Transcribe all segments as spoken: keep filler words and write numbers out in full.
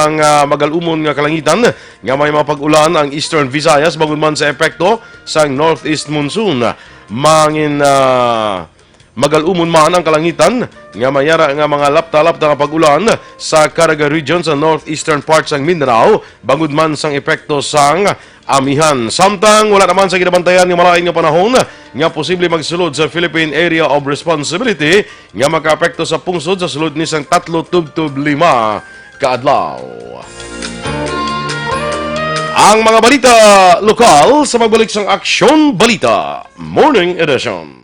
Ang, ah, magal-umon nga kalangitan nga may mga pag-ulan ang Eastern Visayas bangod man sa epekto sang northeast monsoon. Mangin, ah, magal-umon man ang kalangitan nga may ara nga mga lapta-lapta nga pag-ulan sa Caraga Region sa northeastern part sang Mindanao bangod man sang epekto sang amihan. Samtang wala naman sa ginabantayan nga malain nga panahon nga posible magsulod sa Philippine Area of Responsibility nga makaapekto sa pungsod sa sulod ni sang tatlo tubtob lima ka adlaw. Ang mga balita lokal sa pagbalik sang Aksyon Balita Morning Edition.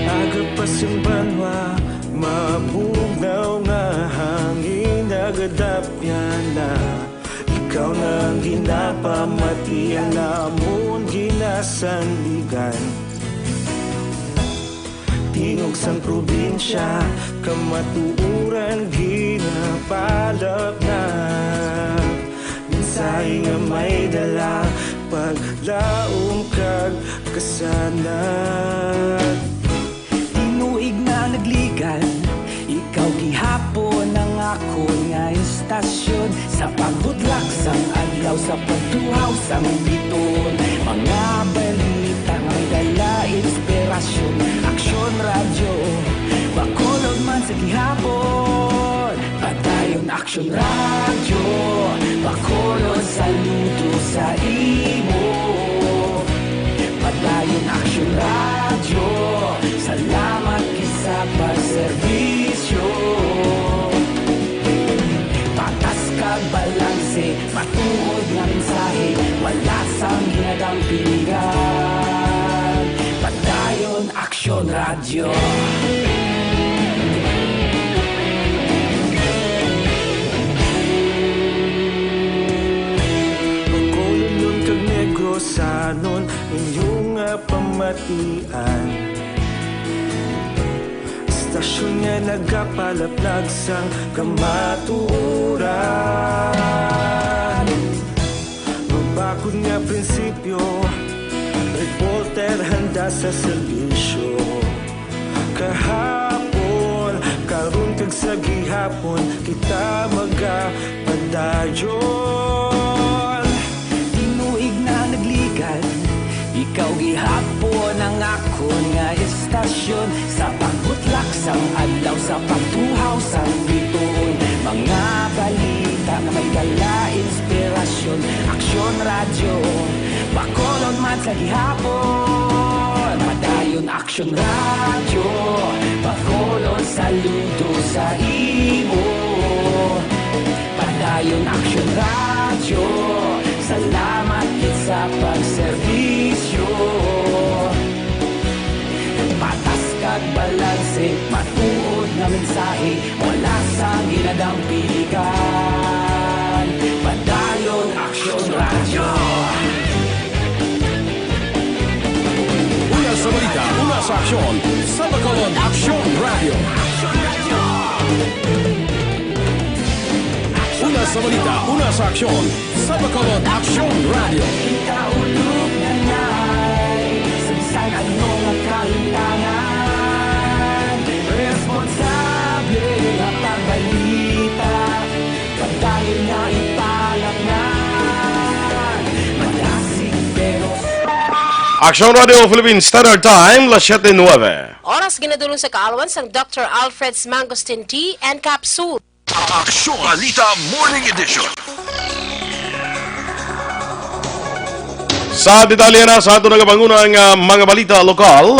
Aga pa sing banwa, mabugnaw nga hangin, nagadapyan na. Ikaw na ang ginapamatian namon, ginasandigan. Tingog sang probinsya, kamatuoran ginapalapnag. Mensahe nga may dala, paglaom kag kasanag. Tinuig na nagligan, ikaw gihapon ang akon nga istasyon. Sa pagbutlak sang adlaw, sa pagtuhaw sang bituon, mga balita nga may dala inspirasyon. Aksyon Radyo, Bacolod man sa gihapon. Padayon Aksyon Radyo, Bacolod, saludo sa imo. Padayon Aksyon Radyo, salamat gid sa pagserbisyo. Patas kag balanse, matuod nga mensahe, wala sang ginadampingan. Padayon Aksyon Radyo. Bacolodnon kag Negrosanon, inyo nga pamatian. Istasyon nga nagapalaplag sang kamatuoran. Mabakod nga prinsipyo, reporter handa sa serbisyo. Kahapon, karon kag sa gihapon, kita magapadayon. Tinuig na nagligan, ikaw gihapon ang akon nga istasyon. Sa pagbutlak sang adlaw, sa pagtuhaw sang bituon, mga balita nga may dala inspirasyon. Aksyon Radyo, Bacolod man sa gihapon. Padayon Aksyon Radyo, Bacolod, saludo sa imo. Padayon Aksyon Radyo, salamat gid sa pagserbisyo. Patas kag balanse, matuod nga mensahe, wala sang ginadampingan. Padayon Aksyon Radyo. Una sa balita, una sa aksyon, sa Bacolod Aksyon Radyo. Una sa balita, una sa aksyon, sa Bacolod Aksyon Radyo. Kita ulog na nay, sa bisan ano nga kalimtangan, responsable nga pagbalita, padayon na ipalapngan, malasig pero Aksyon Radyo Philippine Standard Time, las siete nueve. Oras ginadulong sa kaalwan sang Doctor Alfred's Mangosteen Tea and Capsule. Aksyon Balita Morning Edition. Sa detalye na sa ato nagapanguna nga mga balita lokal,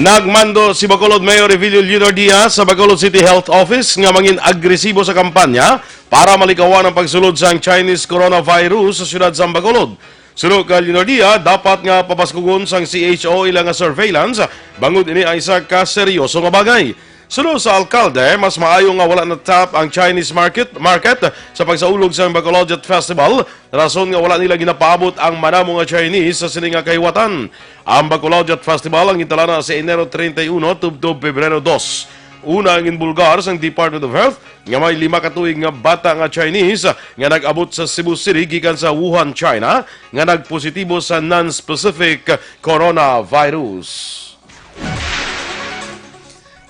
nagmando si Bacolod Mayor Evelio Leonardia sa Bacolod City Health Office nga mangin agresibo sa kampanya para malikawan ang pagsulod sang Chinese coronavirus sa siyudad sang Bacolod. Suno kay Leonardia, dapat nga papaskugon sang C H O ila nga surveillance bangod ini ay isa ka seryoso nga bagay. Suno sa alkalde, mas maayo nga wala na-tap ang Chinese market, market sa pagsaulog sa Bacolodjat Festival, rason nga wala nila ginapaabot ang madamo nga Chinese sa sini nga kahiwatan. Ang Bacolodjat Festival ang gintalana sa Enero treinta y uno tubtob Pebrero dos. Una ang ginbulgar sang Department of Health nga may lima ka tuig nga bata nga Chinese nga nag-abot sa Cebu City gikan sa Wuhan, China, nga nagpositibo sa non-specific coronavirus.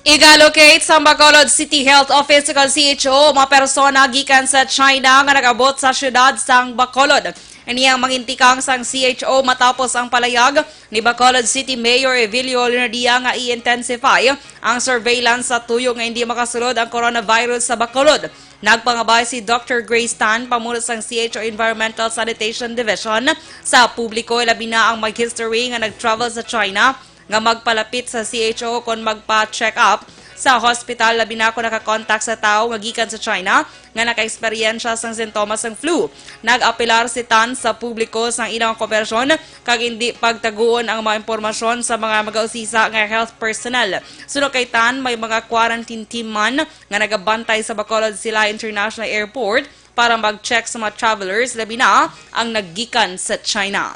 Igalocate sang Bacolod City Health Office o C H O mga persona gikan sa China nga nag-abot sa siyudad sang Bacolod. Ini ang mangintikang sang C H O matapos ang palayag ni Bacolod City Mayor Evilio Leonardia nga i-intensify ang surveillance sa tuyo nga hindi makasulod ang coronavirus sa Bacolod. Nagpangabay si Doctor Grace Tan, pamuno sang C H O Environmental Sanitation Division, sa publiko, labi na ang mag-history nga nag-travel sa China nga magpalapit sa C H O kon magpa-check up sa hospital, labi na kon naka-contact sa tawo nga gikan sa China nga naka-eksperyensya sang sintomas sang flu. Nag-apelar si Tan sa publiko sang ilang kooperasyon kag indi pagtaguon ang mga impormasyon sa mga magausisa nga health personnel. Suno kay Tan, may mga quarantine team man nga nagabantay sa Bacolod Silay International Airport para mag-check sa mga travelers, labi na ang naggikan sa China.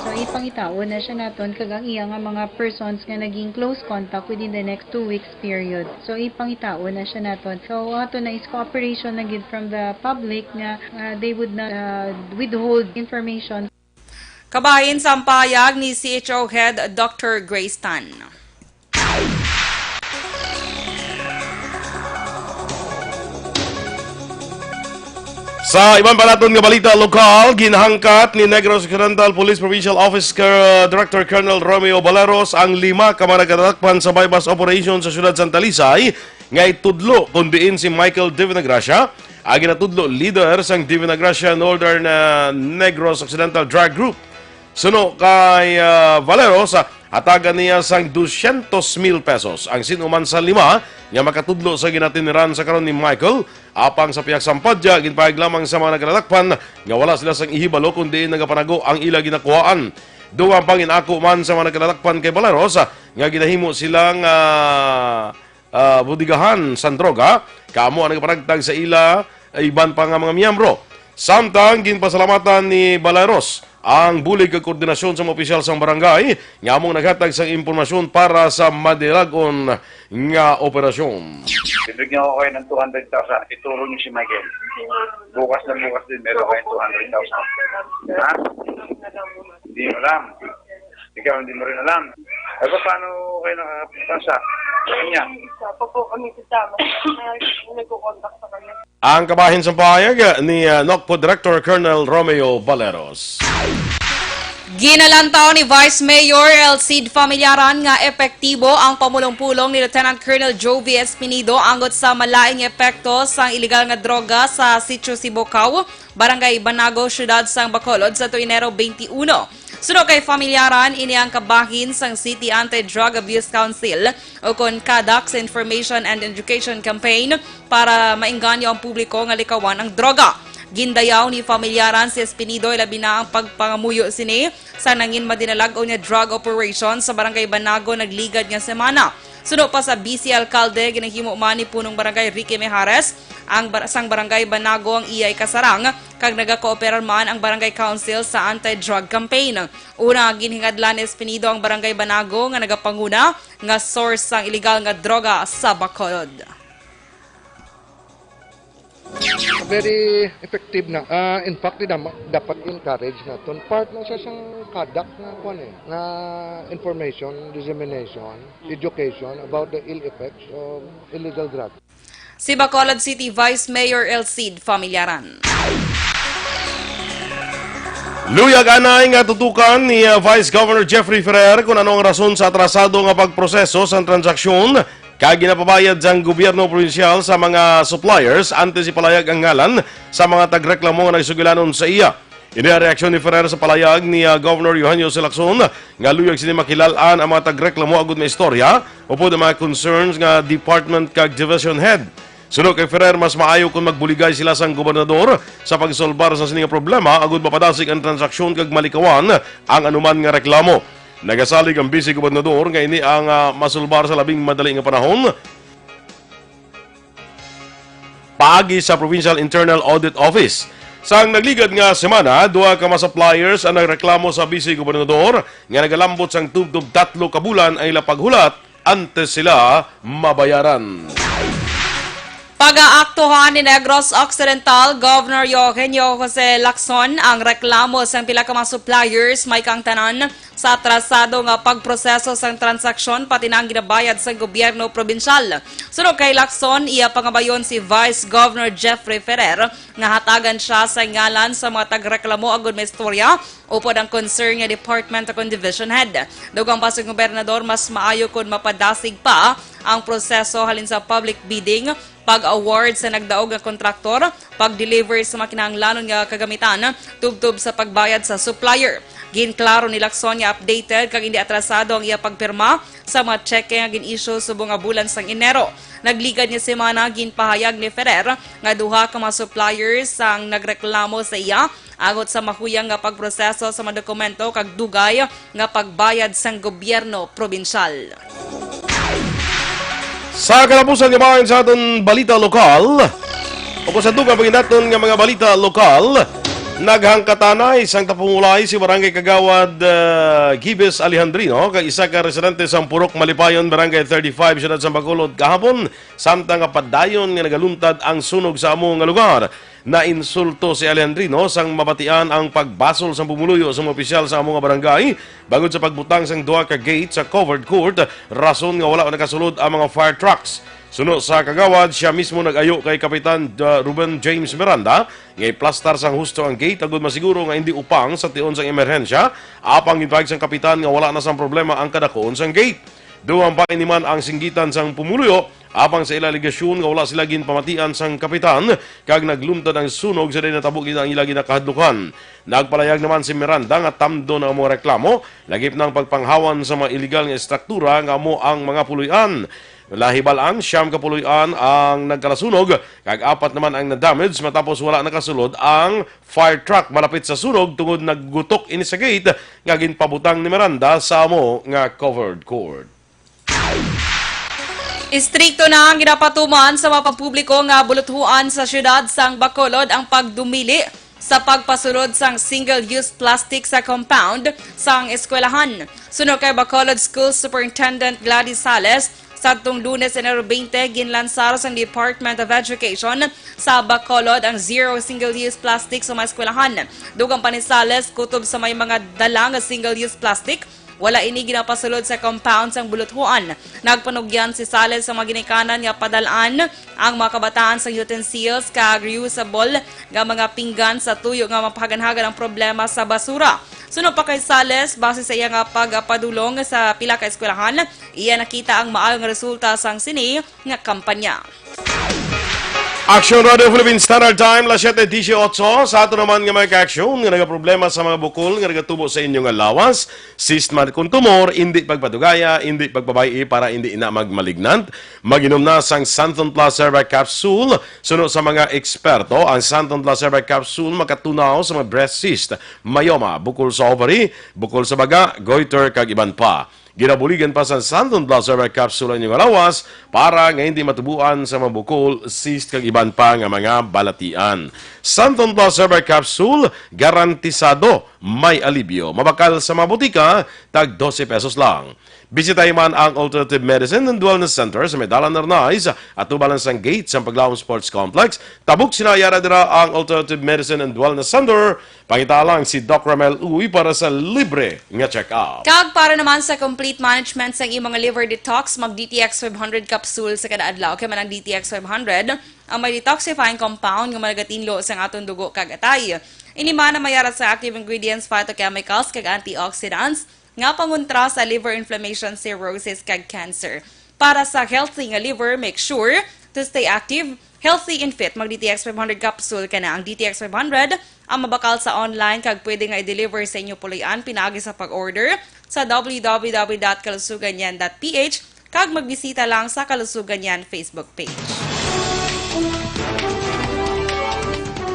So ipangitaon na siya naton kag ang iya nga mga persons nga naging close contact within the next two weeks period. So ipangitaon na siya naton. So ato na is cooperation na gid from the public nga uh, they would not uh, withhold information. Kabahin sa payag ni C H O Head Doctor Grace Tan. Sa iban pa naton nga balita lokal, ginhangkat ni Negros Occidental Police Provincial Office Cur- Director Colonel Romeo Baleros ang lima ka mga nagkadakpan sa buy-bust operation sa siyudad Santa Lisay nga itudlo kon diin si Michael Divinagracia ang ginatudlo leader sang Divinagracia Northern uh, Negros Occidental Drug Group. Suno kay uh, Valeros, hatagan niya sang dusyentos mil pesos ang sin-o man sa lima nga makatudlo sa ginatiniran sa karon ni Michael. Apang sa pihak sang PDEA, ginpahayag lamang sa mga nagkadakpan nga wala sila sang ihibalo kon diin nagapanago ang ila ginakuhaan. Dugang pa, gin-ako man sa mga nagkadakpan kay Valeros nga ginahimo sila nga ah, budigahan sang droga, kamo ang nagapanagtag sa ila iban pa nga mga miyembro. Samtang ginpasalamatan ni Baleros ang bulig kag koordinasyon sa mga opisyal sang barangay nga among naghatag sang impormasyon para sa madilag-on nga operasyon. Bibigyan ko kayo ng two hundred thousand. Ituro niyo si Michael. Bukas na bukas din, meron kayo two hundred thousand. Ha? Hindi mo alam. Ikaw, hindi mo rin alam. Ay, pa- paano kayo nakakapunta sa kanya? Isa pa po kami kasama na nagko-contact sa kanya. Ang kabahin sa pahayag ni uh, NOCPO Director Colonel Romeo Valeros. Ginalantaw ni Vice Mayor Elcid Familiaran nga epektibo ang pamulong-pulong ni Lieutenant Colonel Jovi Espinido angot sa malain nga epekto sang iligal nga droga sa Sitio Sibukaw, Barangay Banago, Siyudad sang Bacolod sa tuig Enero twenty-one. Suno kay Familiaran, ini ang kabahin sang City Anti-Drug Abuse Council o kon CADAC sa Information and Education Campaign para maengganyo ang publiko nga likawan ang droga. Gindayaw ni Familiaran si Espinido, ilabi na ang pagpangamuyo sini sa nangin madinalag-on nga drug operation sa Barangay Banago nagligad nga semana. Suno pa sa Vice Alkalde, ginahimo man ni Punong Barangay Ricky Mijares ang bar- sang Barangay Banago ang iyay kasarang kag nagakooperar man ang Barangay Council sa anti-drug campaign. Una, ginhingadlan ni Espinido ang Barangay Banago nga nagapanguna nga source sang iligal nga droga sa Bacolod. Very effective na. Ah, in fact, di dama- dapat encourage naton. Part na siya sang CADAC na kuan eh, na information, dissemination, education about the ill effects of illegal drugs. Si Bacolod City Vice Mayor Elcid Familiaran. Luyag anay nga tutukan ni uh, Vice Governor Jeffrey Ferrer kung ano ang rason sa atrasado nga pagproseso sa transaksyon kag ginapabayad sang gobyerno probinsyal sa mga suppliers antes ipalayag ang ngalan sa mga tagreklamo nga nagsugilanon sa iya. Ini ang reaksyon ni Ferrer sa palayag ni uh, Governor Eugenio Silacson nga luyag sini makilal-an ang mga tagreklamo agud maistorya upod ang mga concerns nga department kag division head. Suno kay Ferrer, mas maayo kon magbuligay sila sang gobernador sa pagsolbar sa sini nga problema agud mapadasig ang transaksyon kag malikawan ang anuman nga reklamo. Nagasalig ang Vice Gobernador nga ini ang uh, masolbar sa labing madali nga panahon. paagi sa Provincial Internal Audit Office. Sang nagligad nga semana, duha ka mga suppliers ang nagreklamo sa Vice Gobernador nga nagalambot sang tubtob tatlo ka bulan ang ila paghulat antes sila mabayaran. Pagaaktuhan ni Negros Occidental Governor Eugenio Jose Lacson ang reklamo sang pila ka mga suppliers, may kang tanan sa atrasado nga pagproseso sang transaksyon pati na ang ginabayad sang gobyerno probinsyal. Suno kay Lacson, iya pangabayon si Vice Governor Jeffrey Ferrer nga hatagan siya sa ngalan sa mga tagreklamo agud may istorya upod ang concern nga department o kon division head. Dugang pa sa gobernador, mas maayo kon mapadasig pa ang proseso halin sa public bidding, pag-award sa nagdaog nga kontraktor, pag-deliver sa mga kinahanglanon nga kagamitan tubtob sa pagbayad sa supplier. Ginklaro ni Lacson nga updated kag hindi atrasado ang iya pagpirma sa mga tseke nga gin-issue subong nga bulan sang Enero. Nagligad nga semana, ginpahayag ni Ferrer nga duha ka mga suppliers ang nagreklamo sa iya angot sa mahuyang nga pagproseso sa mga dokumento kag dugay nga pagbayad sang gobyerno probinsyal. Sa kalapusan nga bahin sa aton balita lokal, o kung sa dugang paginaton nga mga balita lokal, naghangkatanay sang tapumulay si Barangay Kagawad, ah, Gives Alejandrino kag isa ka residente sa Purok Malipayon, Barangay thirty-five, Siyudad sa Bacolod kahapon, samtang nga padayon nga nagaluntad ang sunog sa amo nga lugar. Nainsulto si Alejandrino sang mabatian ang pagbasol sang pumuluyo sa mga opisyal sa amo nga barangay bangod sa pagbutang sang duha ka gate sa covered court, rason nga wala nakasulod ang mga fire trucks. Suno sa kagawad, siya mismo nag-ayo kay Kapitan, uh, Ruben James Miranda nga iplastar sang husto ang gate agud masiguro nga hindi upang sa tion sang emerhensya, apang ginpahayag sang kapitan nga wala na sang problema ang kadakuon sang gate. Dugang pa ini man ang singgitan sang pumuluyo, apang sa ila alegasyon nga wala sila ginpamatian sang kapitan kag nagluntad ang sunog sa diin natabo gid ang ila ginakahadlukan. Nagpalayag naman si Miranda nga tamdon ang mga reklamo, lakip na ang pagpanghawan sa mga iligal nga estruktura nga amo ang mga puloy-an. Nahibal-an, siyam ka puloy-an ang nagkalasunog, kag apat naman ang na-damage matapos wala nakasulod ang fire truck malapit sa sunog tungod naggutok ini sa gate nga ginpabutang ni Miranda sa amo nga covered court. Istrikto na ang ginapatuman sa mga pampubliko nga buluthuan sa siyudad sang Bacolod ang pagdumili sa pagpasulod sang single-use plastic sa compound sang eskwelahan. Suno kay Bacolod School Superintendent Gladys Sales, sadtong Lunes, Enero twenty, ginlansar sang Department of Education sa Bacolod ang zero single-use plastic sa mga eskwelahan. Dugang pa ni Sales, kutob sa may mga dala nga single-use plastic, wala ini ginapasulod sa compound sang buluthuan. Nagpanugyan si Sales sa mga ginikanan nga padal-an ang mga kabataan sang utensils kag reusable nga mga pinggan sa tuyo nga mapahaganhagan ang problema sa basura. Suno pa kay Sales, base sa iya nga pagpadulong sa pila ka eskwelahan, iya nakita ang maayo nga resulta sang sini nga kampanya. Action Radio Philippine Standard Time, las siete dieciocho. Sa ato naman nga mga kaaksyon nga nagaproblema sa mga bukol nga nagatubo sa inyo nga lawas, cyst man kon tumor, indi pagpadugaya, indi pagpabay-i para indi ina magmalignant. Mag-inom na sang Santon Plus Herbal Capsule, suno sa mga eksperto. Ang Santon Plus Herbal Capsule makatunaw sa mga breast cyst, myoma, bukol sa ovary, bukol sa baga, goiter, kag iban pa. Ginabuligan pa sa Santon Plus Herbal Capsule ang inyong lawas para nga hindi matubuan sa mga bukol, cyst, kag iban pa nga mga balatian. Santon Plus Herbal Capsule, garantisado may alibyo. Mabakal sa mga butika, tag dose pesos lang. Bisitahi man ang Alternative Medicine and Wellness Center sa may Dalan Arnaiz, atubang lang sang gate sang Paglaom Sports Complex. Tabok sina yara dira ang Alternative Medicine and Wellness Center. Pangita lang si Doc Ramel Uy para sa libre nga check-up. Kag para naman sa complete management sang imong liver detox, mag D T X five hundred capsule sa kada adlaw. Kay man ang D T X five hundred ang may detoxifying compound nga nagatinlo sang aton dugo kag atay. Ini man ang may arat sa active ingredients, phytochemicals, kag antioxidants nga pangontra sa liver inflammation, cirrhosis, kag cancer. Para sa healthy nga liver, make sure to stay active, healthy, and fit. Mag D T X five hundred capsule ka na. Ang D T X five hundred ang mabakal sa online kag pwede nga i-deliver sa inyo puloy-an pinaagi sa pag-order sa W W W dot kalusugan yan dot P H kag magbisita lang sa Kalusugan Yan Facebook page.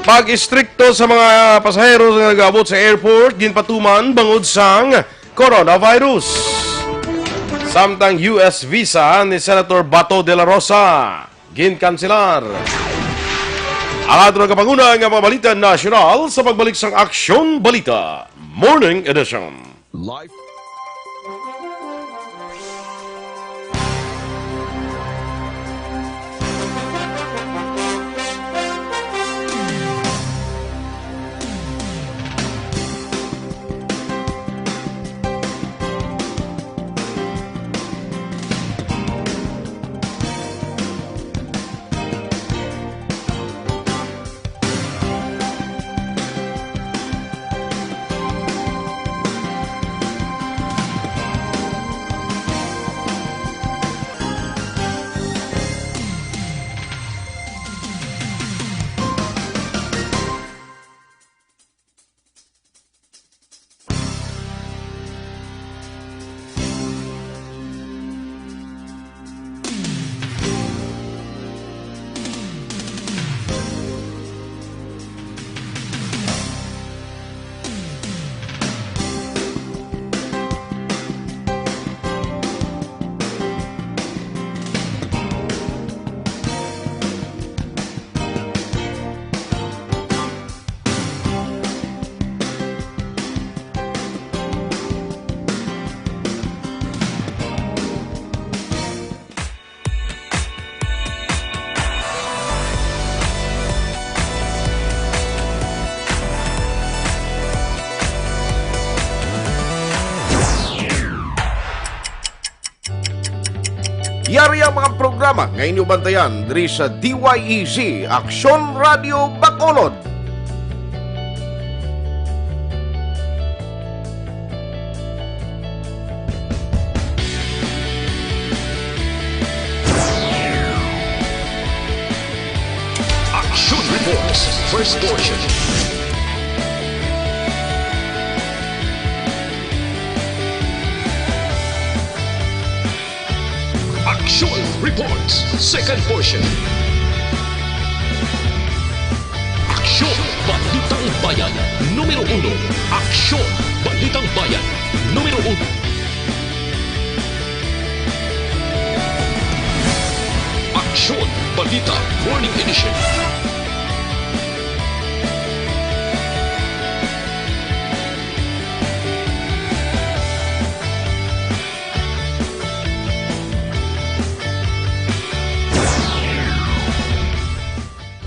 Pag-istrikto sa mga pasahero nga nag-abot sa airport, ginpatuman bangod sang coronavirus. Samtang U S visa ni Senator Bato de la Rosa ginkanselar. Ang aton nga panguna nga mga balita nasyonal sa pagbalik sang Aksyon Balita Morning Edition. Live. Yari ang mga programa nga inyo bantayan diri sa D Y E Z, Aksyon Radio Bacolod. Action Reports, first portion. Action Reports, second portion. Aksyon, Balitang Bayan, numero uno. Aksyon, Balitang Bayan, numero uno. Aksyon, Balita, Morning Edition.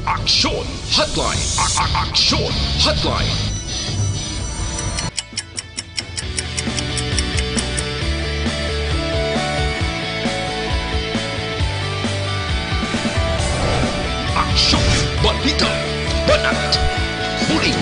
Aksyon Hotline. A- a- Aksyon Hotline. Aksyon, balita, banat, bulig.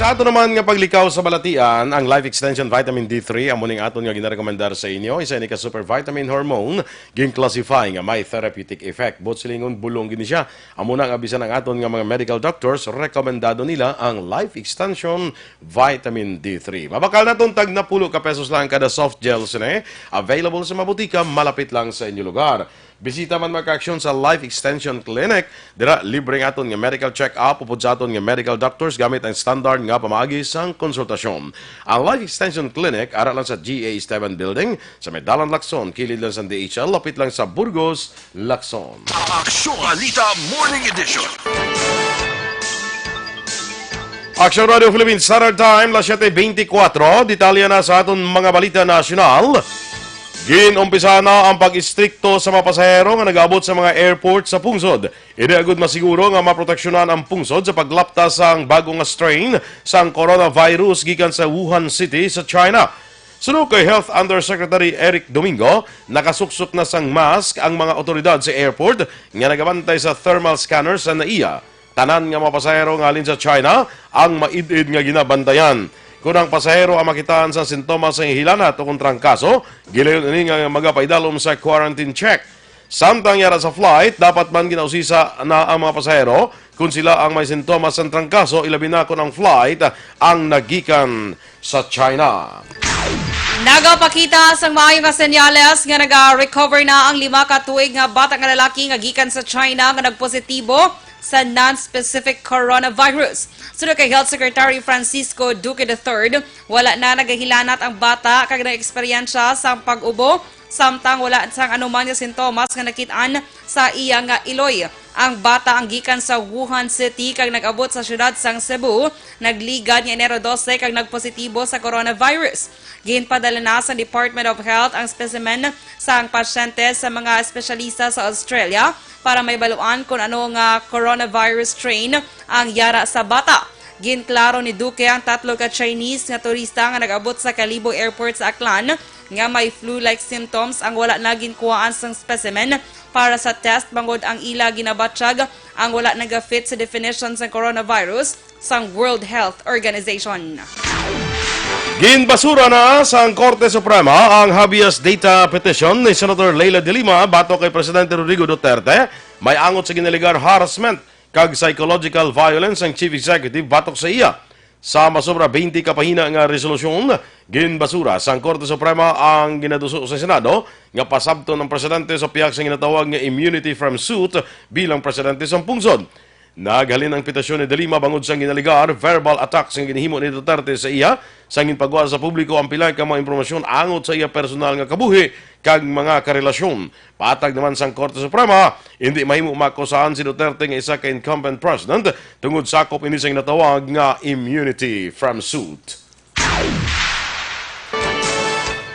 Sa ato naman nga paglikaw sa balatian, ang Life Extension Vitamin D three amo ning aton nga ginarekomendar sa inyo. Isa ini ka super vitamin hormone, gin-classify nga may therapeutic effect. Buot silingon, bulong gid ni siya. Amo na nga bisan ang aton nga mga medical doctors, rekomendado nila ang Life Extension Vitamin D three. Mabakal naton tag napulo ka pesos lang kada soft gel sini. Available sa mga butika malapit lang sa inyo lugar. Bisita man mga ka-aksyon sa Life Extension Clinic. Dira, libre ang aton nga medical check-up upod sa aton nga medical doctors gamit ang standard nga pamaagi sang konsultasyon. Ang Life Extension Clinic ara lang sa G A Esteban Building, sa may Dalan Lacson, kilid lang sa D H L, lapit lang sa Burgos, Lacson. Aksyon Balita Morning Edition. Aksyon Radio Philippines Standard Time, las siete veinticuatro. Detalye na sa aton mga balita nasyonal. Gin-umpisa na ang pag-istrikto sa mga pasahero nga nag-abot sa mga airport sa pungsod. Ini agud masiguro nga maproteksyonan ang pungsod sa paglapta sang bago nga strain sang coronavirus gikan sa Wuhan City sa China. Suno kay Health Undersecretary Eric Domingo, nakasuksok na sang mask ang mga awtoridad sa airport nga nagabantay sa thermal scanner sa NAIA. Tanan nga mga pasahero nga halin sa China ang maid-id nga ginabantayan. Kon ang pasahero ang makitaan sa sintomas sa hilanat o kon trangkaso, gilayon ini nga magapaidalom sa quarantine check. Samtang yara sa flight, dapat man ginausisa na ang mga pasahero kon sila ang may sintomas sang trangkaso, ilabi na kon ang flight ang nagikan sa China. Nagapakita sang maayo nga senyales nga naga-recover na ang lima ka tuig nga bata nga lalaki nga gikan sa China nga nagpositibo sa non-specific coronavirus. Suno kay Health Secretary Francisco Duque the third, wala na nagahilanat ang bata kag nag-eksperyensya sang pag-ubo, samtang wala sang anuman nga sintomas nga nakit-an sa iya nga iloy. Ang bata ang gikan sa Wuhan City kag nag-abot sa siyudad sang Cebu. Nagligad nga Enero dose kag nagpositibo sa coronavirus. Ginpadala na sa Department of Health ang specimen sang pasyente sa mga espesyalista sa Australia para mahibaluan kon ano nga coronavirus strain ang yara sa bata. Ginklaro ni Duque ang tatlo ka Chinese nga turista nga nag-abot sa Kalibo Airport sa Aklan nga may flu-like symptoms ang wala na ginkuhaan sang specimen para sa test, bangod ang ila ginabatyag ang wala nagafit sa definition sang coronavirus sang World Health Organization. Ginbasura na sang Korte Suprema ang habeas data petition ni Senator Leila de Lima batok kay Presidente Rodrigo Duterte may angot sa ginalegar harassment kag psychological violence ang Chief Executive batok sa iya. Sa masobra twenty ka pahina nga resolusyon, ginbasura sang Korte Suprema ang ginaduso sa Senado nga pasabton ang presidente sa pihak sa ginatawag nga immunity from suit bilang presidente sang pungsod. Naghalin ang petisyon ni De Lima bangod sang ginalegar verbal attacks nga ginhimo ni Duterte sa iya, sang ginpagwa sa publiko ang pila ka mga impormasyon angot sa iya personal nga kabuhi kag mga karelasyon. Patag naman sang Korte Suprema, hindi mahimo maakusahan si Duterte nga isa ka incumbent president tungod sakop ini sa ginatawag nga immunity from suit.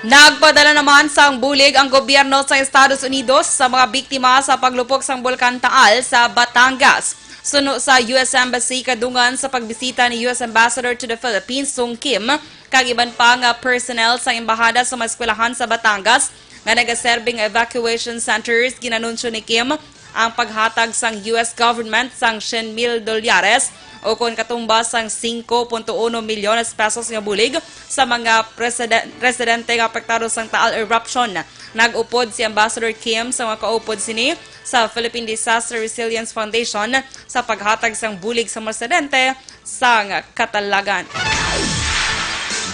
Nagpadala naman sang bulig ang gobyerno sa Estados Unidos sa mga biktima sa paglupok sang Bulkan Taal sa Batangas. Suno sa U S Embassy, kadungan sa pagbisita ni U S Ambassador to the Philippines, Sung Kim, kag iban pa nga personnel sa embahada sa mga eskwelahan sa Batangas nga nagaserbing evacuation centers, ginanunsyo ni Kim ang paghatag sang U S government sang syen mil dolyares, o kon katumbas sang singko punto uno milyones pesos nga bulig sa mga presiden-, residente nga apektado sang Taal eruption. Nag-upod si Ambassador Kim sa mga kaupod sini sa Philippine Disaster Resilience Foundation sa paghatag sang bulig sa mga residente sang Catalagan.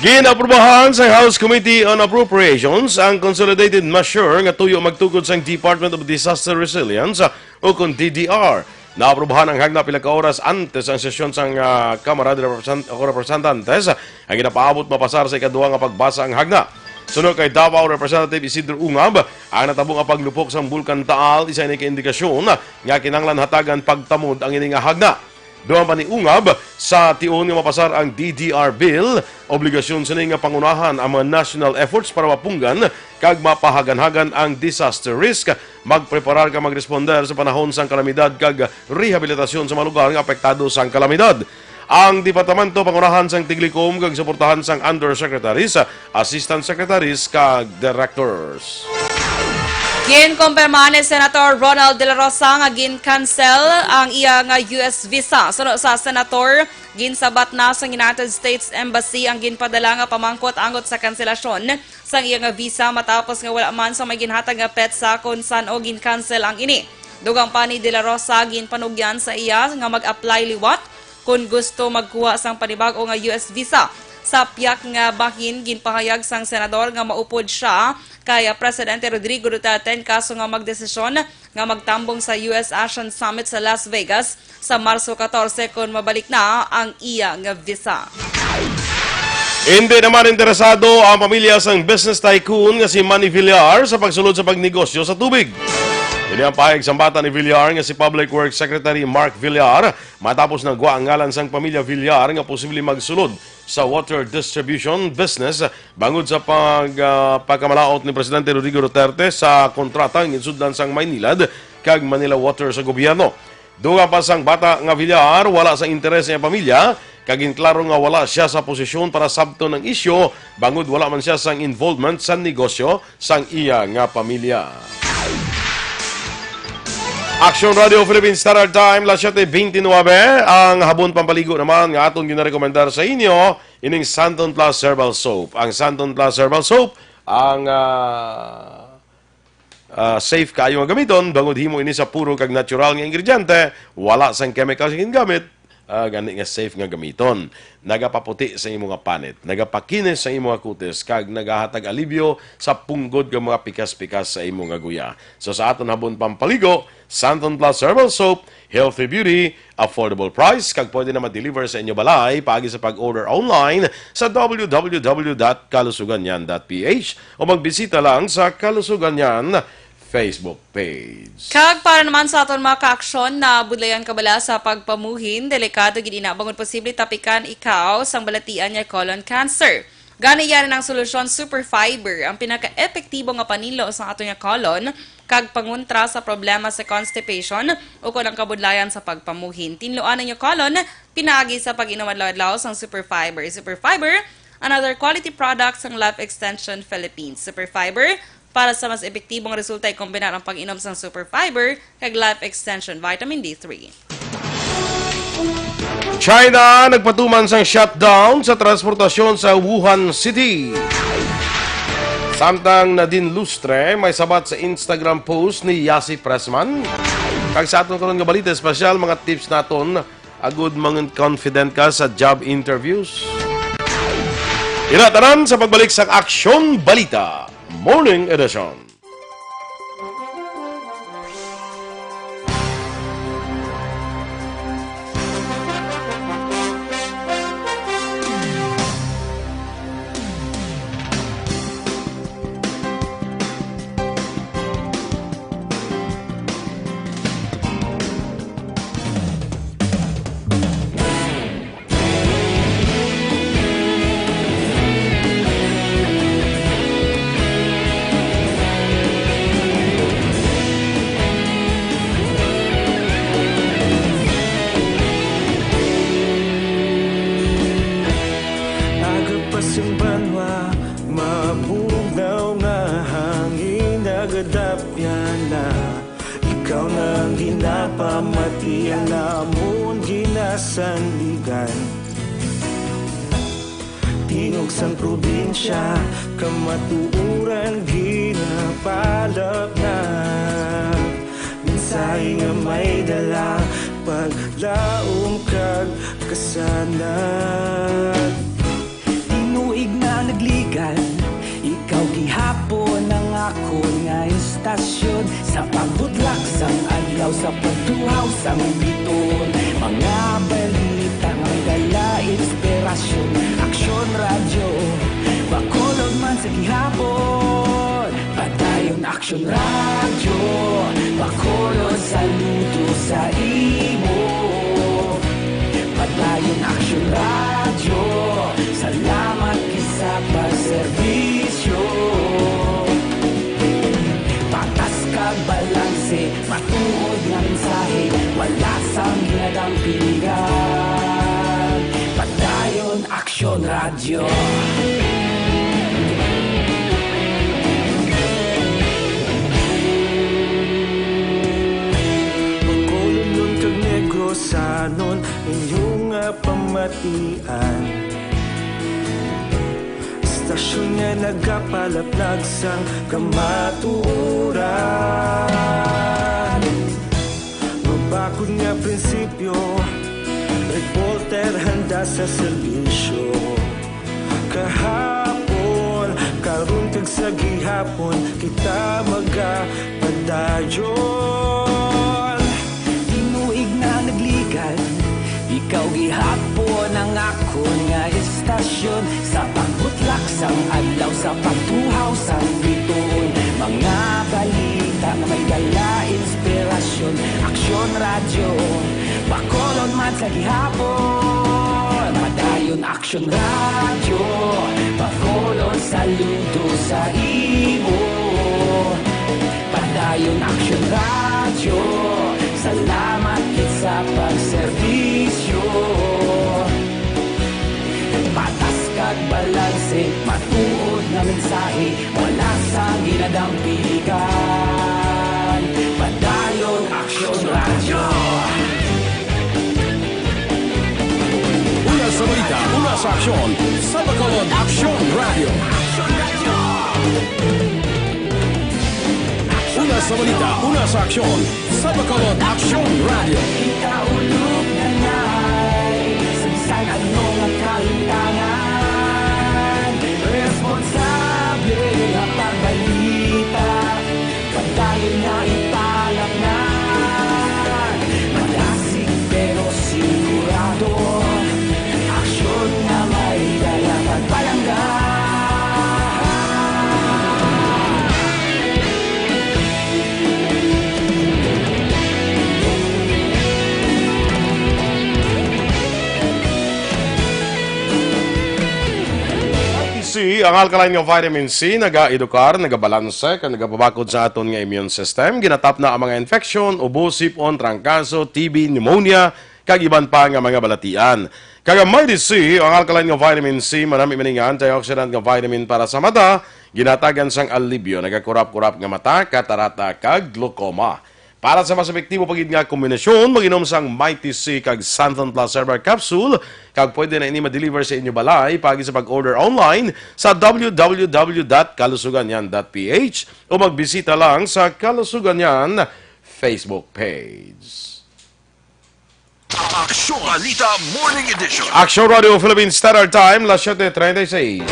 Ginaaprubahan sa House Committee on Appropriations ang consolidated measure nga tuyo magtukod sang Department of Disaster Resilience, o kon D D R. Naaprubahan ang hagna pila ka oras antes ang sesyon sang, ah, Kamara de Representan-, o Representantes. Ang ginapaabot mapasar sa ikaduha nga pagbasa ang hagna. Suno kay Davao Representative Isidro Ungab, ang natabo nga paglupok sang Bulkan Taal isa ini ka indikasyon nga kinahanglan hatagan pagtamod ang ini nga hagna. Dugang pa ni Ungab, sa tion nga mapasar ang D D R Bill, obligasyon sini nga pangunahan ang mga national efforts para mapunggan kag mapahaganhagan ang disaster risk, magpreparar kag magresponder sa panahon sang kalamidad kag rehabilitasyon sa mga lugar nga apektado sang kalamidad. Ang departamento pangunahan sang tiglikom kag suportahan sang undersecretaries, assistant secretaries, kag directors. Ginkumpirma ni Senator Ronald De La Rosa nga gin-cancel ang iya nga U S visa. Suno sa senator, ginsabat na sa United States Embassy ang ginpadala nga pamangkot angot sa kanselasyon sang iya nga visa, matapos nga wala man sa may ginhatag nga petsa kon san-o gin-cancel ang ini. Dugang pa ni De La Rosa, ginpanugyan sa iya nga mag-apply liwat kon gusto magkuha sang panibag-o nga U S visa. Sa piyak nga bahin, ginpahayag sang senador nga maupod sia kay Presidente Rodrigo Duterte in kaso nga magdesisyon nga magtambong sa U S ASEAN Summit sa Las Vegas sa Marso katorse kon mabalik na ang iya nga visa. Hindi naman interesado ang pamilya sang business tycoon nga si Manny Villar sa pagsulod sa pagnegosyo sa tubig. Ini ang pahayag sang bata ni Villar nga si Public Works Secretary Mark Villar, matapos nagwa ang ngalan sang pamilya Villar nga posible magsulod sa water distribution business bangod sa pag, ah, pagkamalaot ni Presidente Rodrigo Duterte sa kontrata nga ginsudlan sang Maynilad kag Manila Water sa gobyerno. Dugang pa sang bata nga Villar, wala sa interes sa iyang pamilya, kag ginklaro nga wala sia sa posisyon para sabton ang isyu, bangod wala man sia sang involvement sa negosyo sang iya nga pamilya. Action Radio Philippine Standard Time, las siete veintinueve. Ang habon pampaligo naman nga aton ginarekomendar sa inyo, ining Santon Plus Herbal Soap. Ang Santon Plus Herbal Soap, ang, ah, ah, safe kaayo nga gamiton, bangod himo ini sa puro kag natural nga ingrediente, wala sang chemical nga gingamit, ah, gani nga safe nga gamiton. Nagapaputi sa imo nga panit, nagapakinis sa imo nga kutis, kag nagahatag alibyo sa punggod nga mga pikas-pikas sa imo nga guya. So, sa aton habon pampaligo, Santon Plus Herbal Soap, healthy beauty, affordable price, kag pwede na ma-deliver sa inyo balay paagi sa pag-order online sa w w w dot kalusuganyan dot p h o magbisita lang sa Kalusuganyan Facebook page. Kag para naman sa aton mga kaaksyon, nabudlayan ka bala sa pagpamuhin? Delikado gid ina, bangod posible tapikan ikaw sang balatian nga colon cancer. Gani, yari ang solusyon, Super Fiber, ang pinaka-epektibo nga paninlo sa aton nga colon, kag pangontra sa problema sa constipation o kon ang kabudlayan sa pagpamuhin. Tinluan ang inyong colon pinaagi sa pag-inom adlaw-adlaw sang Super Fiber. Super Fiber, another quality product sang Life Extension Philippines. Super Fiber, para sa mas epektibong resulta, ikombinar ang pag-inom sang Super Fiber kag Life Extension Vitamin D three. China nagpatuman sang shutdown sa transportasyon sa Wuhan City. Samtang Nadine Lustre may sabat sa Instagram post ni Yasi Pressman. Kag sa aton karon nga balita espesyal, mga tips naton agud mangin confident ka sa job interviews. Ina tanan sa pagbalik sa Aksyon Balita Morning Edition. Aga pa sing banwa, mabugnaw nga hangin, nagadapyan na. Ikaw na ang ginapamatian, amon ginasandigan. Tingog sang probinsya, kamatuoran ginapalapnag. Mensahe nga may dala, paglaom kag kasanag. Tinuig na nagligan, ikaw gihapon ang akon nga istasyon. Sa pagbutlak sang adlaw, sa pagtuhaw sang bituon, mga balita nga may dala inspirasyon. Aksyon Radyo, Bacolod man sa gihapon. Padayon Aksyon Radyo, Bacolod, saludo sa imo. Padayon Aksyon Radyo, salamat gid sa pagserbisyo. Patas kag balanse, matuod nga mensahe, wala sang ginadampingan. Padayon Aksyon Radyo. Bacolodnon kag Negrosanon, inyo nga pamatian. Istasyon nga nagapalaplag sang kamatuoran. Mabakod nga prinsipyo, reporter handa sa serbisyo. Kahapon, karon kag sa gihapon, kita magapadayon. Tinuig na nagligan, ikaw gihapon ang akon nga istasyon. Sa pagbutlak sang adlaw, sa pagtuhaw sang bituon, mga balita nga may dala inspirasyon. Aksyon Radyo, Bacolod man sa gihapon. Padayon Aksyon Radyo, Bacolod, saludo sa imo. Padayon Aksyon Radyo, salamat gid sa pagserbisyo. Patas kag balanse, matuod nga mensahe, wala sang ginadampingan. Padayon Aksyon Radyo. Una sa balita, una sa aksyon, sa Bacolod Aksyon Radyo. Una sa balita, una sa aksyon, sa Bacolod Aksyon Radyo. Kita ulog na nga. Ano nga kalimtangan? Responsable nga pagbalita, padayon nga ipalatnan. Malasig pero sigurado, aksyon nga may dala pagpalangga. C, ang alkaline nga vitamin C nagaedukar, nagabalanse, kag nagapabakod sa aton nga immune system. Ginatapna ang mga infeksyon, ubo, sipon, trangkaso, T B, pneumonia, kag iban pa nga mga balatian. Kag ang Mighty C, ang alkaline nga vitamin C, manami man ini nga antioxidant nga vitamin para sa mata, ginatagan sang alibyo, nagakurap-kurap nga mata, katarata, kag glaucoma. Para sa mas epektibo pa gid nga kombinasyon, mag-inom sang Mighty C kag Xanthan Plus Herbal Capsule, kag pwede na ini ma-deliver sa inyo balay paagi sa pag-order online sa w w w dot kalusuganyan dot p h o magbisita lang sa Kalusuganyan Facebook page. Aksyon Balita Morning Edition. Aksyon Radio Philippine Standard Time, las siete treinta y seis.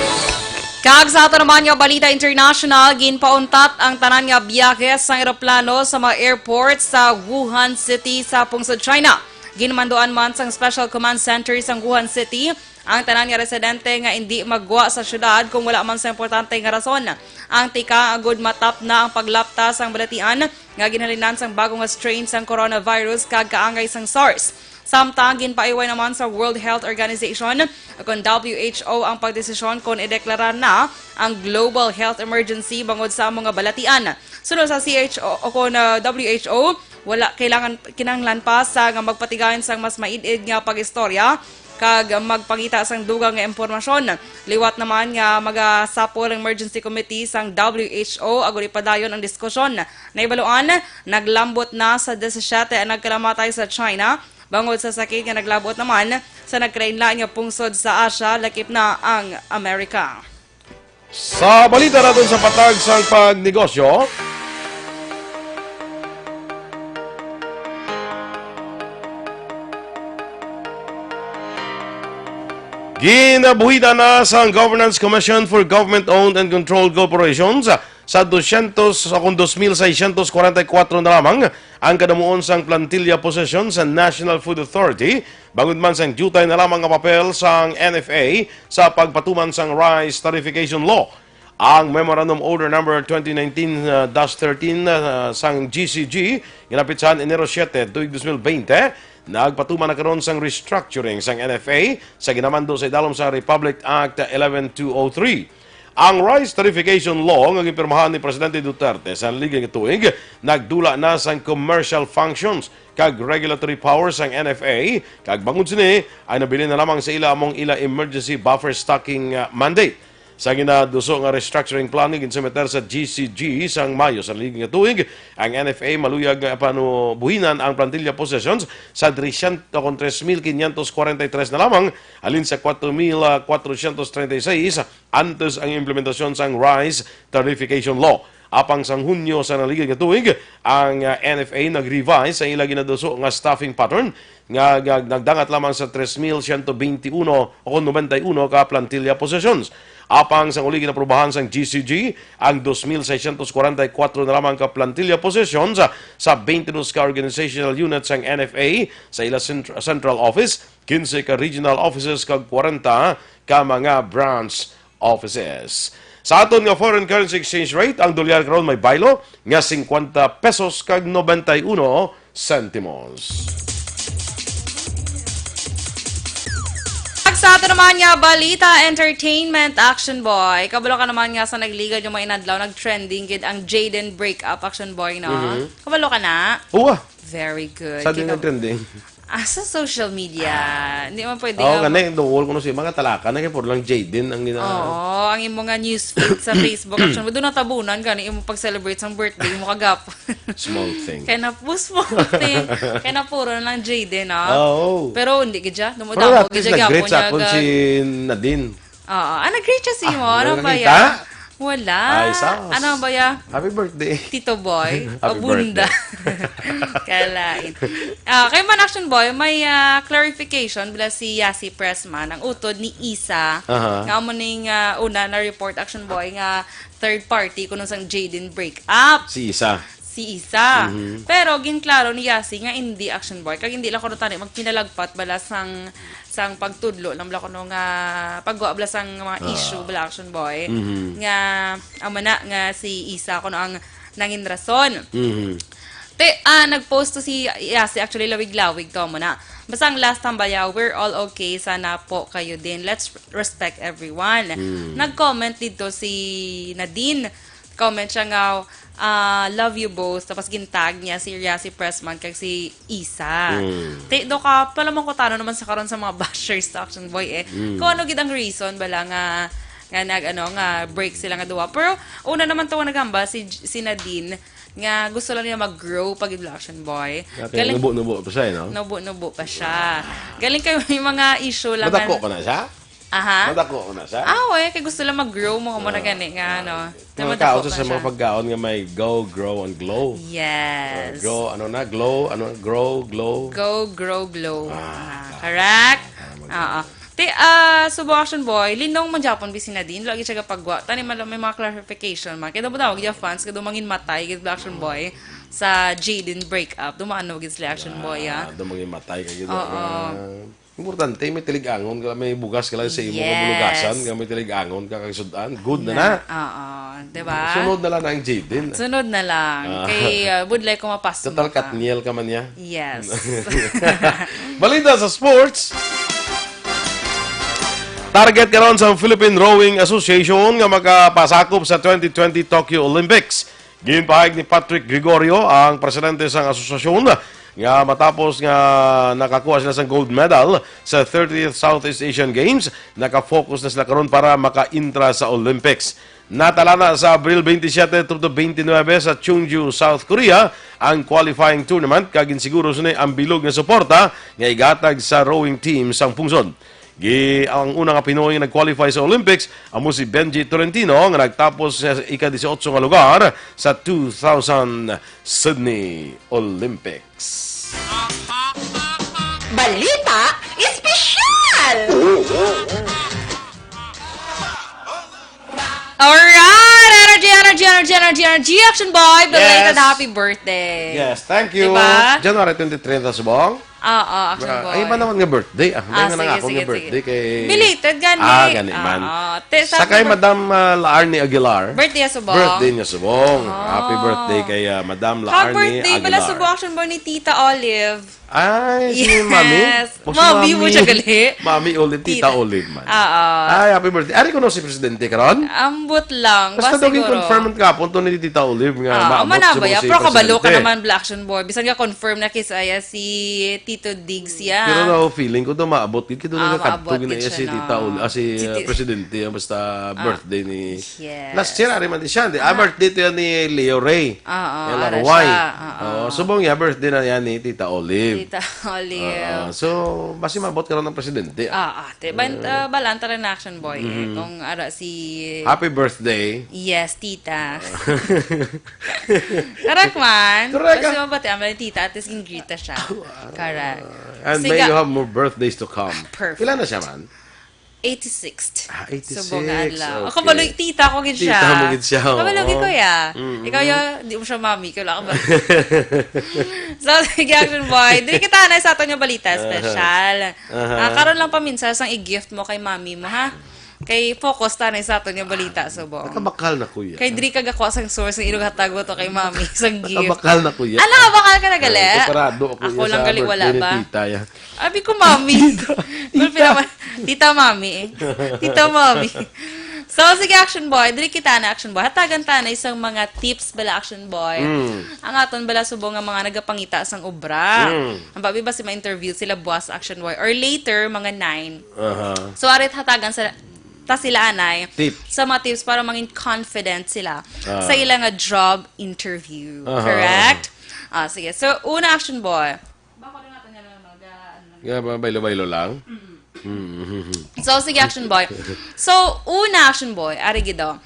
Kag sa ato naman nga balita international, ginpauntat ang tanan nga biyahe sang eroplano sa mga airport sa Wuhan City sa pungsod China. Ginmanduan man sang Special Command Center sang Wuhan City ang tanan nga residente nga indi maggwa sa syudad kung wala man sa importante nga rason. Ang tikang agud matapna ang paglapta sang balatian nga ginhalinan sang bago nga strain sang coronavirus kag kaangay sang SARS. Samtang ginpaiway naman sa World Health Organization, kon W H O, ang pagdesisyon kon ideklara na ang global health emergency bangod sa amo nga balatian. Suno sa C H O o kon, uh, W H O, wala kailangan, kinahanglan pa sa nga magpatigayon sang mas maid-id nga pag-istorya kag magpangita sang dugang nga impormasyon. Liwat naman nga magasapol ang emergency committee sang W H O agud ipadayon ang diskusyon. Nahibaluan, naglambot na sa disisiete ang nagkalamatay sa China bangod sa sakit nga naglabot naman sa nagkalainlain nga pungsod sa Asia, lakip na ang Amerika. Sa balita naton sa patag sang pagnegosyo, ginabuhitan na sang Governance Commission for Government-Owned and Controlled Corporations sa dosyentos o kon dos mil seiscientos kwarenta y kuwatro na lamang ang kadamuon sang plantilla possession sa National Food Authority, bangod man sang diutay na lamang nga papel sang N F A sa pagpatuman sang Rice Tariffication Law. Ang Memorandum Order Number twenty nineteen dash thirteen, uh, sang G C G, nga napitsahan Enero siete, tuig dos mil bente, nagpatuman na karon sang restructuring sang N F A sa ginamando sa idalom sa Republic Act eleven two oh three. Ang Rice Tariffication Law nga ginpirmahan ni Presidente Duterte sa naligiran nga tuig nagdula na sang commercial functions kag regulatory powers sang N F A, kag bangod sini ay nabilin na lamang sa ila among ila emergency buffer stocking, uh, mandate. Sa ginaduso nga restructuring plan nga ginsumiter sa G C G sang Mayo sa naligiran nga tuig, ang N F A maluyag nga panubuhinan ang plantilla possessions sa trescientos, kon tres mil quinientos cuarenta y tres na lamang halin sa cuatro mil cuatrocientos treinta y seis antes ang implementasyon sang Rice Tariffication Law. Apang sang Hunyo sa naligiran nga tuig, ang, ah, N F A nag-revise sa ila ginaduso nga staffing pattern nga, nga nagdangat lamang sa tres mil siyento benti uno o kon nobenta y uno ka plantilla possessions. Apang sang uli ginaprubahan sang G C G ang dos mil seiscientos kwarenta y kuwatro na lamang ka plantilla possessions sa, sa benti dos ka organizational units sang N F A sa ila centr-, central office, kinse ka regional offices kag kwarenta ka mga branch offices. Sa aton nga foreign currency exchange rate, ang dolyar karon may baylo nga singkwenta pesos kag nobenta y uno sentimos. Kag sa ato naman nga balita, entertainment, Action Boy. Kabalo ka naman nga sa nagligad nga mga inadlaw, nag-trending gid ang Jaden breakup, Action Boy, no? Mhm. Kabalo ka na? Uwa. Very good. Sa din Kika- nag-trending? Ah, sa social media. Hindi man pwede Oo, nga gani, duol ko no si mga talaka na kay puro lang Jaden ang gina- Oo, ang imo nga news feed sa Facebook, Action Boy. Doon natabunan ka ni imo pag-celebrate sa birthday mo kagap. Small thing. Kaya na po small thing. Kaya na puro na lang Jaden, ah. Oo. Pero hindi gid siya. Pero Dumudamo at least gid siya nag-greet gyapon sa niya akon ga- si Nadine. Oo. Ah, nag-greet siya si Ah, mo. Ano wala ba nakita? Yan? Wala. Ay, sus. Ano ba ya? Happy birthday. Tito Boy. Happy Abunda. Birthday. Kalain. Ah, kay man, Action Boy, may, ah, clarification bila si Yasi Pressman, ang utod ni Isa. Aha. Nga mo ning, ah, una na report, Action Boy, nga third party kuno sang Jaden break up. Si Isa. Si Isa. Mhm. Pero ginklaro ni Yasi nga hindi, Action Boy, kag hindi lang kuno tani magpinalagpat bala sang, sang pagtudlo lang bala kuno nga pagwa bala sang mga Ah. issue bala, Action Boy, Mhm. nga amo na nga si Isa kuno ang nangin rason. Mhm. Te, ah, nag-post to si Yasi, actually, lawig-lawig to, amo na. Basta ang last tambaya, "We're all okay, sana po kayo din. Let's respect everyone." Hmm. Nag-comment dito si Nadine. Comment siya nga, ah, "Love you both." Tapos gintag niya si Yasi Pressman kag si Isa. Hmm. Te, do ka, pala mo ko tano naman sa karon sa mga bashers sa Action Boy eh. Hmm. Kung ano gid ang reason bala nga, nga nag, ano, nga break sila nga duwa. Pero una naman to nga naghambal si, si Nadine nga gusto lang niya mag-grow pag Action Boy. Kaya Galing nubo-nubo pa siya, eh, no? Nubo-nubo pa siya. Galing kayo may mga issue lang Madako nga ka na siya? Aha. Madako ka na siya? Ah, oy, kay gusto lang mag-grow mo, mo na Ah, gani nga, ah, ano. Mga Naman kaon ako sa na mga siya. pagkaon nga may go, grow, and glow. Yes. Uh, grow, ano na? Glow, ano? Grow, glow. Go, grow, glow. Ah, Ah, correct? ah, mag- Oo. Ti, ah, Subo Action Boy, linong man gyapon bi si Nadine, lagi siya gapagwa. Tani man lang may mga clarification man. Kaya daw daw, gya fans, kaya daw mangin matay, gid Action Boy, sa Jaden breakup. Dumaan na gid sila Action Boy, ah. Ah, daw mangin matay, kaya Oo. ah, importante, may tilig-angon ka, may bugas ka lang sa imo nga Yes. bulugasan, nga may tilig-angon ka, kag sud-an. Good na Na, na. oo, di ba? Sunod na lang ang Jaden. Sunod na lang. Ah. Kay, ah, budlay ko mapas Total mo ka. Katniel ka man niya. Yes. Balita sa sports. Target karon sa Philippine Rowing Association nga makapasakop sa twenty twenty Tokyo Olympics. Ginpahayag ni Patrick Gregorio, ang presidente sang asosasyon, nga matapos nga nakakuha sila sang gold medal sa thirtieth Southeast Asian Games, nakafocus na sila karon para maka-intra sa Olympics. Natalana sa Abril twenty-seven to twenty-nine sa Chungju, South Korea, ang qualifying tournament, kag ginsiguro sini ang bilog nga suporta nga igatag sa rowing team sang pungsod. Gi-, ang una nga Pinoy nga nag-qualify sa Olympics amo si Benji Tolentino, nga nagtapos sa ika-disiotso nga lugar sa two thousand Sydney Olympics. Balita espesyal! Alright! Energy, energy, energy, energy, energy! Action Boy, belated Yes. happy birthday! Yes, thank you. Diba? January twenty-three na subong. Oo, Action Ah, Boy. ay, iba naman nga birthday, ah. Ah, May nga sige, nang akong sige, nga birthday sige. kay Belated gani. Ah, gani man. Oo. Te, sa Sa kay happy bir- Madam, ah, Laarni Aguilar. Birthday niya subong. Birthday niya subong. Ah. Happy birthday kay, ah, Madam Happy Laarni birthday pala Aguilar. subong, Action Boy, ni Tita Olive. Ay, si Yes. Mami. O, si Mami mo Mami. siya gali. Mami Olive, Tita Tita. Olive man. Oo. Ay, happy birthday. Ari ko no si Presidente karon? Ambot lang. Basta Ba daw siguro? confirm ka po to ni Tita Olive nga Ah, maabot umana si ba ya? si Pero kabalo ka Presidente. naman, Black Action Boy. Bisan nga confirm na kay saya si Tito Diggs ya. Pero daw feeling ko daw maabot gid kay doon Ah, nagkadto maabot gid gid na siya, si Tita no? Ol-, ah, si, Si uh, Ti- Presidente, ah, basta Ah, birthday ni yes. Last year, ari man di siya, di? Ah, Ah. birthday to yan ni Leo Ray. Ah, ah, El ara Arway. siya. Ah, ah. Oh, subong niya, birthday na yan ni Tita Olive. Tita Olive. Ah, so, basi maabot ka rin ng presidente, ah. Ah, ah, te, ban-, Ah. ah, balaan ta rin na Action Boy, eh, Mhm. kung ara si Happy birthday. Yes, tita. Correct man. Correct, Basta ah. mabati ang mga tita, at least gingrita siya. Correct. And Siga- may you have more birthdays to come. Perfect. Ilan na siya man? Eighty-sixth. Ah, eighty-six. Subong adlaw. Okay. Ako, baloy, tita ko gid siya. Tita mo gid siya, Kabalo gid oo. ko ya. Mm-mm. Ikaw ya, di mo siya mami. Kaya wala ka ba? So, sige, Action Boy. Dili kita na sa aton nga balita Aha. special. Aha. Ah, karon lang paminsan sang i-gift mo kay mami mo, ha? Kay focus ta na sa aton nga balita, subong. Nakabakal na, kuya. Kay diri ka gakuha sang source nga ilugatag mo to kay mami, sang gift. Nakabakal na, kuya. Ala, bakal ka na gali? Ay, preparado ako, Ako kuya, lang sa gali, wala birthday ni ba? tita, ya. Abi ko, mami. Tita. Gulpi naman. Tita, mami. Tita, mami. So, sige, Action Boy. Diri kita na, Action Boy. Hatagan ta na isang mga tips bala, Action Boy. Mm. Ang aton bala subong nga mga nagapangita sang obra. Mm. Ang babi ba si ma-interview sila buwas, Action Boy? Or later, mga nine. Aha. So, arit hatagan sa ta sila anay Tip. sa mga tips para mangin confident sila Ah. sa ila nga job interview. Aha. Correct? Ah, sige. So, una, Action Boy. Bako na nga to niya lang mag, ah, ano lang. Yeah, ba, baylo-baylo lang? Mm-mm. Mm-hmm. So, sige, Action Boy. So, una, Action Boy, ari gid, oh.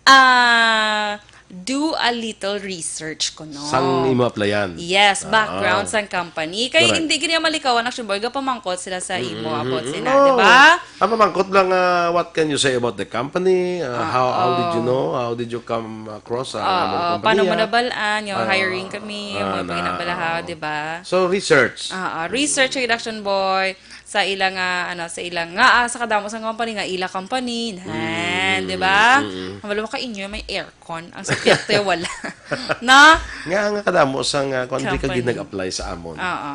ah, do a little research kuno. Sang imo applyan. Yes, Ah. background sang company. Kay Correct. hindi gid niya malikawan, Action Boy, gapamangkot sila sa imo Mm-hmm. about sila, Oh. di ba? Ang pamangkot lang, ah, what can you say about the company? Ah, how, how did you Oo. know? How did you come across sa Oo, among paano mo kompanya? nabal-an? Yung Ah, hiring kami, yung ah, mga na, pinabalahaw, oo. di ba? So, research. Ah, ah, research ang Action Boy sa ila nga, ano, sa ila nga, ah, sa kadamo sa company nga ila company, nan, Mm, di ba? mm. Ang wala ka inyo, may aircon. Ang sakit, wala. No? Nga, nga kadamo sa nga, kung di ka Company. gid nag-apply sa amon. Oo.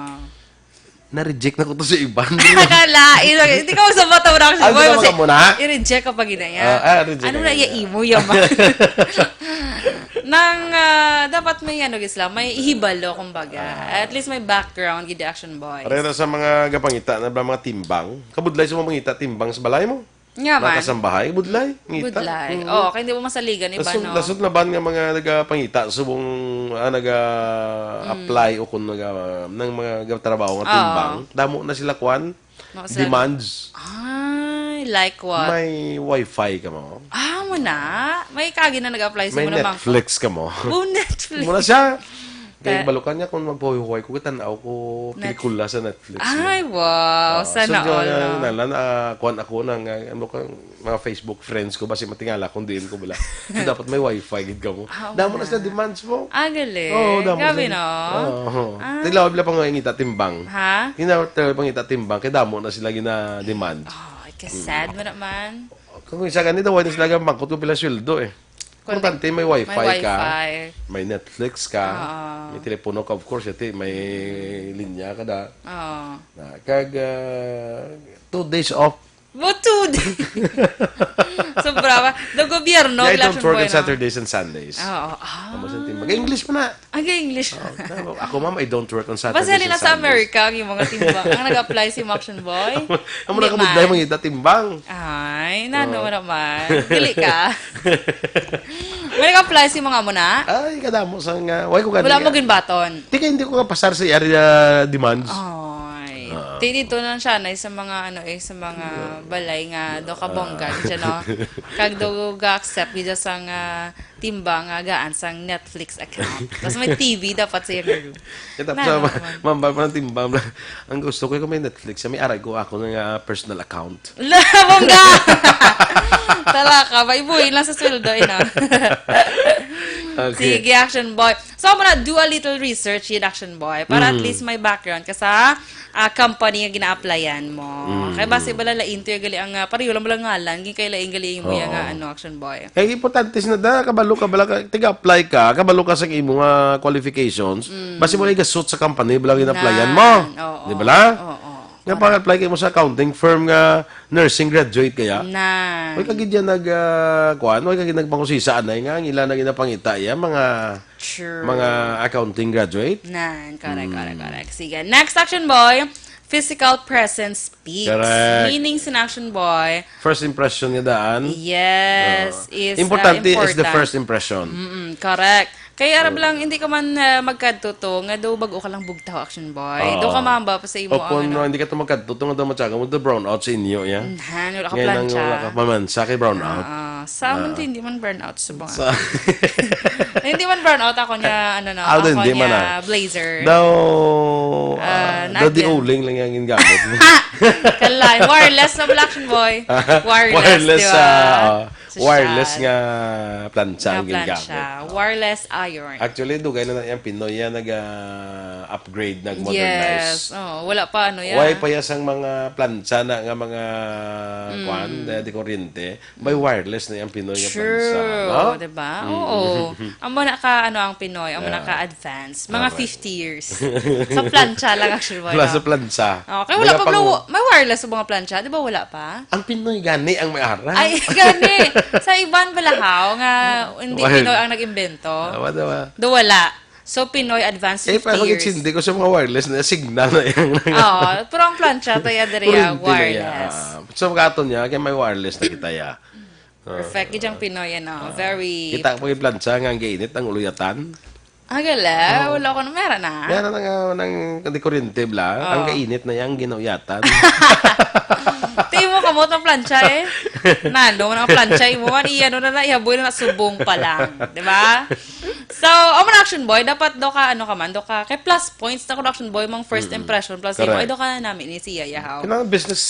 Na-reject na ko to sa iban. Kalain. Hindi ka magsabat ang Ano Boy, ka kasi muna? i-reject ka pa gina yan. Ah, ah, reject Ano ka na gina. iya imo yaman? Nang, ah, dapat may ano, Gisla, may ihibalo, kumbaga. Ah. At least may background, gid Action Boys. Pareho sa mga gapangita na ba mga timbang? Kabudlay sa mga mangita timbang sa balay mo? Nga man. Nakasambahay, budlay, ngita. Budlay. Mm. Oh, kay hindi mo masaligan iba, Lasod, no? lasod laban nga mga nagapangita, subong, ah, naga-apply Mm. o kung naga, ng mga trabaho nga Oo. timbang, damo na sila, kwan, No, sir. demands. Ay, like what? May wifi ka mo. Ah, mo na? May kagi na nag-apply sa May mo na bangko. Netflix ka mo. Oh, Netflix. Muna siya. Kay Ka- balokan niya kung magpahuway ko, tan-aw ko Net- pelikula sa Netflix, Ay, no? wow. Ah, Sana so, all, na, no? na, na, ah, kuwan ako na nga, ano ka, mga Facebook friends ko, basi matingala kung diin ko bala. So, dapat may wifi gid ka mo. Ah, Damo na wala. sila demands mo. Ah, galing. Oo, damo Grabe, sila. no? Oo, oo. Ah. Tilaw, bila pa nga ngita timbang. Ha? Ginawa, tilaw pa ngita timbang, kay damo na sila gina-demand. Oh, kasad mo naman. Kung isa gani daw, wala sila mangkot kung pila sweldo eh. Kung Importante, may wifi May ka, wifi. may Netflix ka, Oo. may telepono ka, of course, iti, may linya ka da. Oo. Na, kag, ah, two days off. Mo two days. Sobra ba? Do gobyerno, Yeah, I don't Action work Boy, on no? Saturdays and Sundays. Oo. Ah. Tama sa timbang. English pa na. Aga English. Oh, tama. Ako, ma'am, I don't work on Saturdays Basta and na sa Sundays. Amerika ang imo nga timbang. Ang nag-apply si Action Boy. Amo na Di ka man. budlay mangita timbang. Ay, nano Oh. naman. Dili ka. May nag-apply si mga mo na? Ay, kadamo sa nga. Why ko gani Wala mo nga? ginbaton. Tika, hindi ko kapasar sa area demands. Ay. Ah. Ti dito na siya na sa mga ano eh, sa mga balay nga do ka bongga Ah. siya, no? Kag do ga-accept gid sa nga timbang nga gaan sang Netflix account. Tapos may T V dapat sa iyang room. Kaya tapos Na sa naman. mambal pa ng timbang, ang gusto ko yung may Netflix, may aray ko ako nga personal account. Labong ka! Tala ka, maibuhi lang sa sweldo, eh, no? Okay. Sige, Action Boy. So, muna, do a little research yun, Action Boy, para at Mm. least may background ka sa ah, company nga gina-applyan mo. Mm. Kay basi bala lain to yung gali ang, ah, pareho lang bala ngalan, gin kay lain gali mo yung, Oo. ah, ano, Action Boy. Kay importante sila da, kabalo ka bala ka, tiga-apply ka, kabalo ka sa imo nga qualifications, Mm. basi mo igasot sa company, bala gina-applyan mo. Nan, oo. Di bala? Oo. Nga Correct. pag-apply kayo mo sa accounting firm nga nursing graduate kaya, Nan. Wala ka gid yan nag, ah, kuan, wala ka gid nagpangusisa anay nga ang ila na ginapangita iya, mga True. mga accounting graduate. Nan, correct, correct, Mm. correct. Sige, next Action Boy, physical presence speaks. Correct. Meaning sa Action Boy, First impression nga daan. Yes, Oo. is, uh, Importante is the important. first impression. Mm-mm, correct. Kaya arab Oo. lang, hindi ka man, uh, magkadto to, nga daw bago ka lang bugtaw, Action Boy. Oo. Daw ka mamba pa sa imo O ang kung ano. hindi ka to magkadto to, nga daw matyaga mo, the brownout sa inyo, ya. Nan, wala ka Ngayon ang plancha. wala ka pamansa kay brownout. Oo. Sa amin, Ah. hindi man brownout sa mga Sa Hindi man brownout ako niya, ano na, Ah, ako hindi man niya, ah. blazer. Daw, Ah, ah, na daw di again. uling lang yung gingamit mo. Kalay, wireless na black boy. Wireless, Wireless, di ba? ah, Sosyal. wireless nga plancha Nga ang gingamit. plancha. Wireless iron. Actually, dugay na na yung Pinoy yan nag-upgrade, nag-modernize. Yes. Oh, wala pa, ano yan. Why pa ya sang mga plancha na nga mga Mm. kwan, na di kuryente? May wireless na yung Pinoy nga True, bansa, no? di ba? Mm. Oo. Amo na ka, ano, ang Pinoy, amo na Yeah. ka advance. Mga Correct. fifty years. Sa plancha lang, actually, Wala wala. sa plancha. Oh, kaya wala Wala pa pang bala-, may wireless sa mga plancha, di ba wala pa? Ang Pinoy gani ang may ara. Ay, gani. Sa iban balahaw nga hindi Wal- Pinoy ang nag-imbento. Tama, tama. Do wala. So, Pinoy advance Eh, fifty parang years. Hindi ko sa mga wireless na signal na yan. Oo, pero ang plancha, to ya, diri, Kuryente na ya, wireless. Ah, so, kato niya, kaya may wireless na kita, ya. Ah. Perfect. Gid ang Pinoy, ano, Ah. very Kita ko yung plancha nga ang gainit, ang uluyatan. Ah, gala. Oo. Wala ko na. Meron na. Meron na nga, nang, di kuryente, bla. Oo. Ang kainit na yang ginauyatan. Ti mo kamot ang plancha, eh. Nano, ang plancha, imo man, i-, ano na na, ihaboy na na, subong pa lang. Di ba? So, amo na, Action Boy, dapat do ka, ano ka man, do ka, kay plus points na ko, Action Boy, mang first Mm-mm. impression, plus imo, Correct. ay, do ka na namin, ni siya, yahaw. Kinahanglan business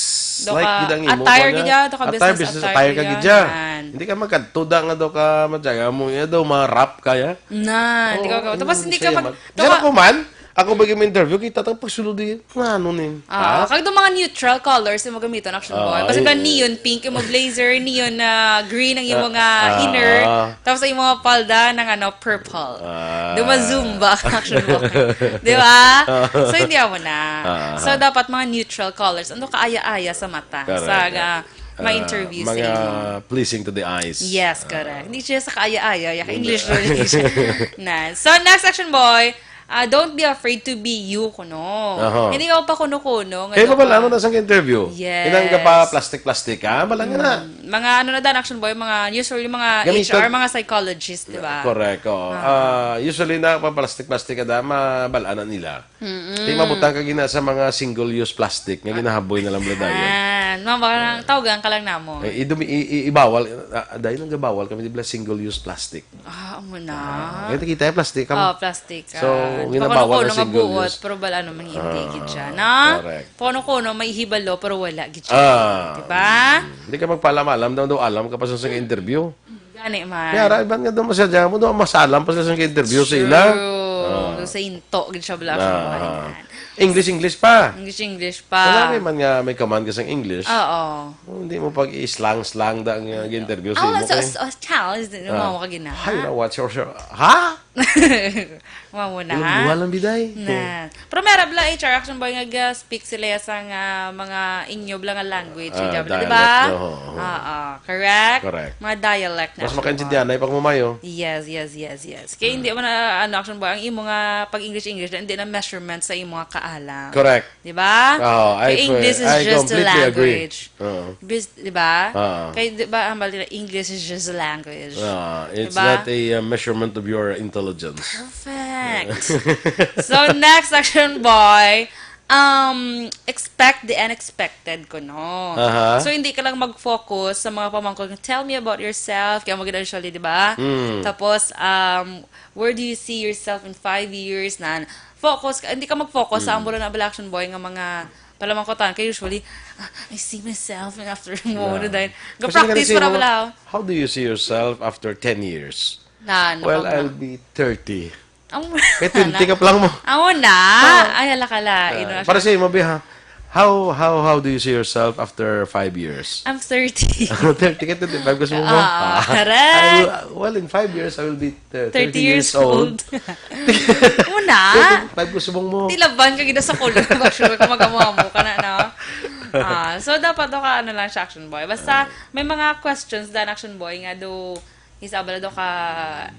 Do like ka gid ang imo, attire kuwan gid niya. ya, do ka Attire, business business attire attire ka gid gid ya. yan. Hindi ka magkadto da nga do ka, matyaga mo, ya, do, ma-rap ka, ya. Na, hindi Oo, ka, hindi tapos hindi hindi ka siya mag, man. do Pero ka, ako man, ako ba yung interview, kita ta pagsulod din. Nga, ano nin? Ah, Ha? kag do mga neutral colors yung magamiton, Action Boy. Ah, Kasi ay, ka eh. neon pink yung mga blazer, neon na green ang yung Ah, mga ah, inner, ah. tapos yung mga palda ng ano, purple. Ah. Di ba, Zumba, Action Boy? Di ba? Ah. So, hindi mo na. Ah. So, dapat mga neutral colors. Ano kaaya-aya sa mata? Correct. Sa, ah, Ah, ma-interview sa mga inyo. pleasing to the eyes. Yes, Ah. correct. Hindi siya sa kaaya-aya, yak Hindi. English, English. Na. So, next, Action Boy, ah, don't be afraid to be you, kuno. Aha. Hindi ka pa kuno-kuno, nga Kaya daw mabala ka mo na sa interview. Yes. Inang ka pa plastic-plastic, ha? Bala nga na. Mm. Mga ano na dan, Action Boy, mga usually mga Gamito. H R, mga psychologist, di ba? Correct, oo. Ah. Ah, usually na pa plastic-plastic ka da, mabalaan na nila. Mm-mm. Di mabutang ka gina sa mga single-use plastic nga ginahaboy na lang bala dayon. Ah, no, baka Ah. nang tawgan ka lang namo. Eh, idumi-, i-, i-, ibawal, ah, dahil nang gabawal kami, di bala single-use plastic. Ah, amo na. Ah, kaya nakita yung plastic, kam-, Oh, plastic. So, Ah, ginabawal pakuno-kuno na nga single buot, use. pero bala ano, mangindigid Ah, siya. Na? correct. Pakuno-kuno, may hibalo, pero wala gid siya. Ah, Di ba? mm. Hindi ka magpaalam-alam, daw, daw alam ka pa sa, sa interview. Gani man. Kaya ra, iban nga daw masadya mo, daw masalam pa sa isang interview sa ila. True. Ah. Daw sa into, gid siya bala Ah, sa mga ah. yan. English, English pa. English, English pa. Wala may man nga may command ka sa English. Oo. Oh, hindi mo pag i-slang-slang da ang, uh, interview sa Oh, imo so, kay so, challenge din Ah. mo ka gina, Hi, ha? na, what's your, your, ha? Mao na, Walang ha? buwalan, biday. Na. Pero meron bala H R Action Boy nga ga-speak sila ya sa nga mga inyo bala nga language, Ah, ija bala, di dialect, ba? oo, oo. Oo, correct? Correct. Mga dialect na Mas Action Boy. makaintindihan na ipagmamayo. Yes, yes, yes, yes. Kaya hindi Mm. man na, ano, Action Boy, ang imo nga pag-English-English na, hindi na measurement sa imo nga kaalam. Correct. Di ba? Oo, I Kay English is I just a completely agree. language. Oo. Bis-, di ba? Oo. Kay, di ba, ang bali na, English is just a language. Ah, it's Di ba? not a, uh, measurement of your intelligence. Perfect. So, next Action Boy, um, expect the unexpected kuno. Aha. So, hindi ka lang mag-focus sa mga pamangkot, "Tell me about yourself." Kaya mo gid, usually, di ba? Mm. Tapos, um, "Where do you see yourself in five years?" Na, focus ka, hindi ka mag-focus sa Mm. ambulan na bala Action Boy nga mga palamangkotan. Kay usually, "Ah, I see myself," and after mo, Yeah. ano, dahil, Kasi nga ga-practice kasi para mo, bala. "How do you see yourself after ten years?" Na, Well, nakauna. I'll be thirty. Ang Kay twenty ka pa lang mo. Amo na. Oh. Ay, hala ka la. Ah, Ino na para siya. sa imo, Bi, ha? How, how, how do you see yourself after five years? I'm thirty. Thirty ka, twenty-five ka subong mo? Ah, Ah, correct. I will, well, in five years, I will be, uh, Thirty thirty years years old. old. Amo na. Twenty-five ka subong mo? Tilaban ka gid sa kulo. Ba, sure ka mag-amo-amo ka na, no? Ah, so, dapat daw ka, ano lang siya, Action Boy. Basta, Ah. may mga questions dan, Action Boy, nga do Isabela, daw ka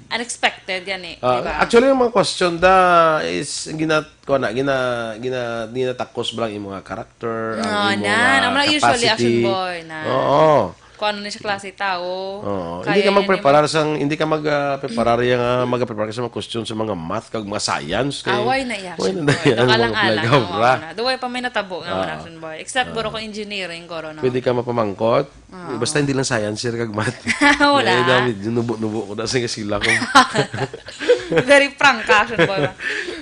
unexpected yan eh, Ah, di ba? Actually, yung mga question da is gina-, kuha na, gina-, gina-, ginatakos ba lang yung mga character, ang No, imo na. nga Ang mga usually capacity? action boy na. Oo. Kung ano na siya klase tao, Oo. kaya Hindi ka niya magpreparar ba? sang, hindi ka mag, ah, preparar yung, ah, magpreparar ka sa mga question sa mga math kag mga science kay Away na iya, Away na action boy. iya, Nakalang-alang, mga oo, obra. na. Duway pa may natabo nga Ah. mga action boy. Except Ah. buro ko engineering, koro, no? Pwede ka mapamangkot? Oo. Basta hindi lang science, sir, kag math. Wala. Kaya dami, nubo-nubo ko na sa sila ko. Very frank ka, action boy.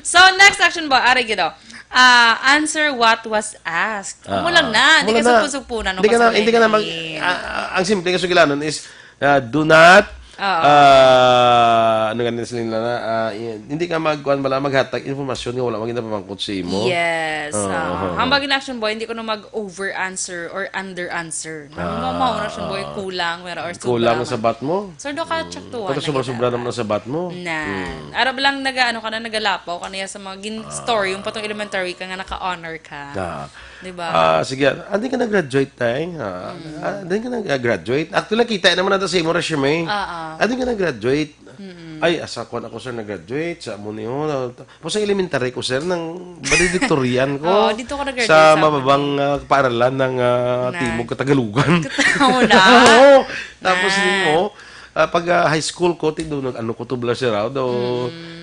So, next action boy, ari gid, oh. Ah, answer what was asked. Ah, Mo lang na, hindi mo ka lang na. sugpo-sugpo na, no, Hindi ka na, kasi hindi ka na mag, ganyan. ah, ah, ang simple nga sugilanon is, ah, do not, Oo. ah, ano nga nila na, ah, i-, hindi ka mag, kuwan bala, maghatag informasyon nga wala man ginapamangkot sa imo. Yes. Oo, Ah, oo, ang oo. bagay na action boy, hindi ko na mag-over answer or under answer. Ah. Mao, mao na siya, boy, kulang, mera, or Kulang sobra ang man. sabat mo. So, do ka, Mm. tsaktuhan Pero na sobra-sobra gid, naman ah. ang sabat mo. Na. Mm. Arab lang naga-, ano ka na, nagalapaw ka na yan sa mga gin-, Ah. story, yung patong elementary ka nga naka-honor ka. Ah. Di ba? Ah, sige, ah, hindi ka nag-graduate, tay? Ah, Mm. ah, hindi ka nag-graduate? Actually, kita naman natin sa imo resume. Ah, ah. Ah, hindi ka nag-graduate? Mm. Ay, asa ko na ko, sir, nag-graduate? Sa amo ni, oh, Tapos sa elementary ko, sir, nang valedictorian ko Oo, dito ka nag-graduate sa sa mababang, ah, paaralan ng, ah, Na. Timog Katagalugan. Katawa na. Oo. Tapos Na. nimo, Ah, pag, ah, high school ko, ti do nag-ano ko to, bla, sir, ah, do,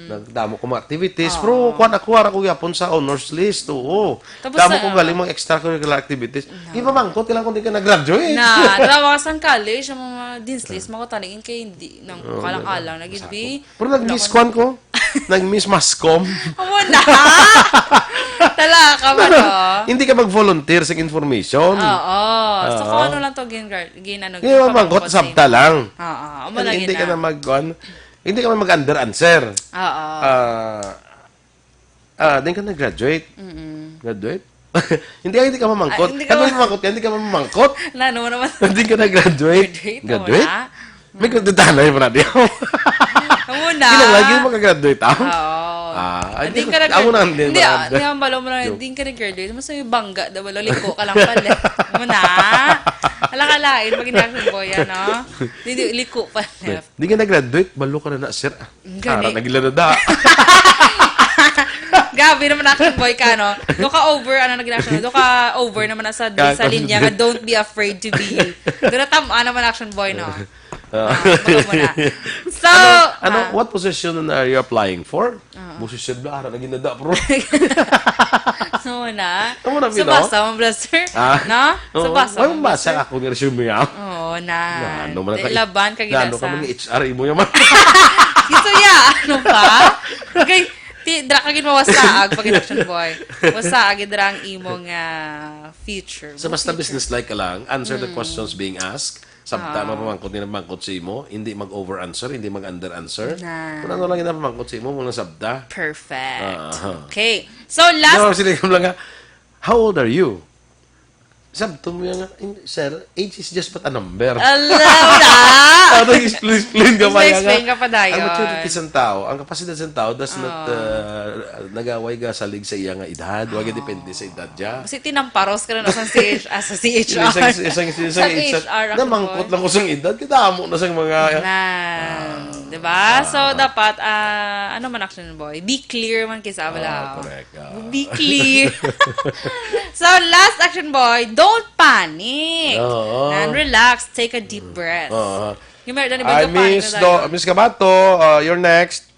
nagdamo ko mga activities. Oo. Pero kuwan, ako, ara ko gyapon sa honors list, oo. Tapos Damo sa ko galing mga extracurricular activities. No. Gipamangkot ka lang kung di ka nag-graduate. Na, tara, mga sang college, ang mga dean's list, mga taligin kay hindi, nang Oo, kalang-alang, na gid, masako. Bi. Pero nag-miss Wala ko kwan ko. Nag-miss mascom. Amo na. Tala ka ba, no? Hindi ka mag-volunteer sa information. Oo. So, Oo. kung ano lang to, gin-, gin-, ano, Hindi, gin-, mamangkot, pamangkot sa sabta imo. lang. Oo, amo Hindi, lang hindi yun ka na. na mag-, kuwan. Hindi ka man mag-under answer. Oo. Ah, ah, di ka na-graduate. Mm-mm. Graduate? Hindi ka, hindi ka mamangkot. Ah, hindi Kami ka mamangkot ka, hindi ka mamangkot. Na, ano mo naman? Hindi ka na-graduate. Graduate, Graduate? wala. May graduate na yun, wala di ako. Amo na. Kinahanglan yun makagraduate ako. Oo. Ah, ay, Hindi di ka ko, nag-, amo na, hindi hindi, na, ah, hindi, ang balo mo lang, Joke. hindi ka nag-graduate. Mas may bangga daw, wala, liko ka lang pala. Amo na. Wala ka lain, pag inaction boy, ano? Hindi, liko pa left. Hindi ka nag-graduate, balo ka na na, sir. Ang gani. Ara, nagila na da. Grabe naman action boy ka, no? Do ka over, ano, naging action? Do ka over naman na sa, Kaya sa ko linya nga, hindi. "Don't be afraid to be you." Do na tam-, ano man action boy, no? Ah. Ah, baga mo na. So, Ano, ano, ah. what position are you applying for? Ah. Position ba? Ara, naging nada, bro. So, na. Amo na, So, Pino? basa mo, blaster? Ah? No? Oo. So, basa Ay, mo, basa blaster? ako ng resume, ah. Oo, na. Na, ano man Di, ang kay-, laban ka na, ano ka gidasa. man, H R, imo yaman. Gusto niya, ano ba? Okay, ti, dra ka gid mawasaag pag action boy. Wasaag gid dra ang imong, ah, future. So, basta Future. business-like ka lang, answer the Mm. questions being asked. Sabta, Ah. mapamangkot, hindi mapamangkot sa imo, hindi mag-over answer, hindi mag-under answer. Na. Kung ano lang yung napamangkot sa imo, muna sabta. Perfect. Aha. Okay. So, last No, sila yung lang nga, "How old are you?" Sabto mo yan nga, "Hindi, sir, age is just but a number." Ala, wala. Ano, explain, explain ka pa Explain, yan nga. explain ka pa dayon. Ang maturity sa tao, ang kapasidad sa tao does not, Oo. uh, nagaway ka salig sa iya nga edad. Wa Oo. depende sa edad niya. Kasi tinamparos ka na sa C H, ah, sa C H R. Isang, isang, isang, isang Sa edad. H R ako, Namangkot boy. lang ko sa edad. Kadamo na sa mga Na, Ah. di ba? So, Ah. dapat, ah, ano man action, boy? Be clear man kisa Ah, wala. correct. Ah. Be clear. So, last action, boy, don't panic. Oo. And relax. Take a deep breath. Oo. Yung meron na ni I Boy, miss kapag do-, na Miss Kabato, uh, you're next.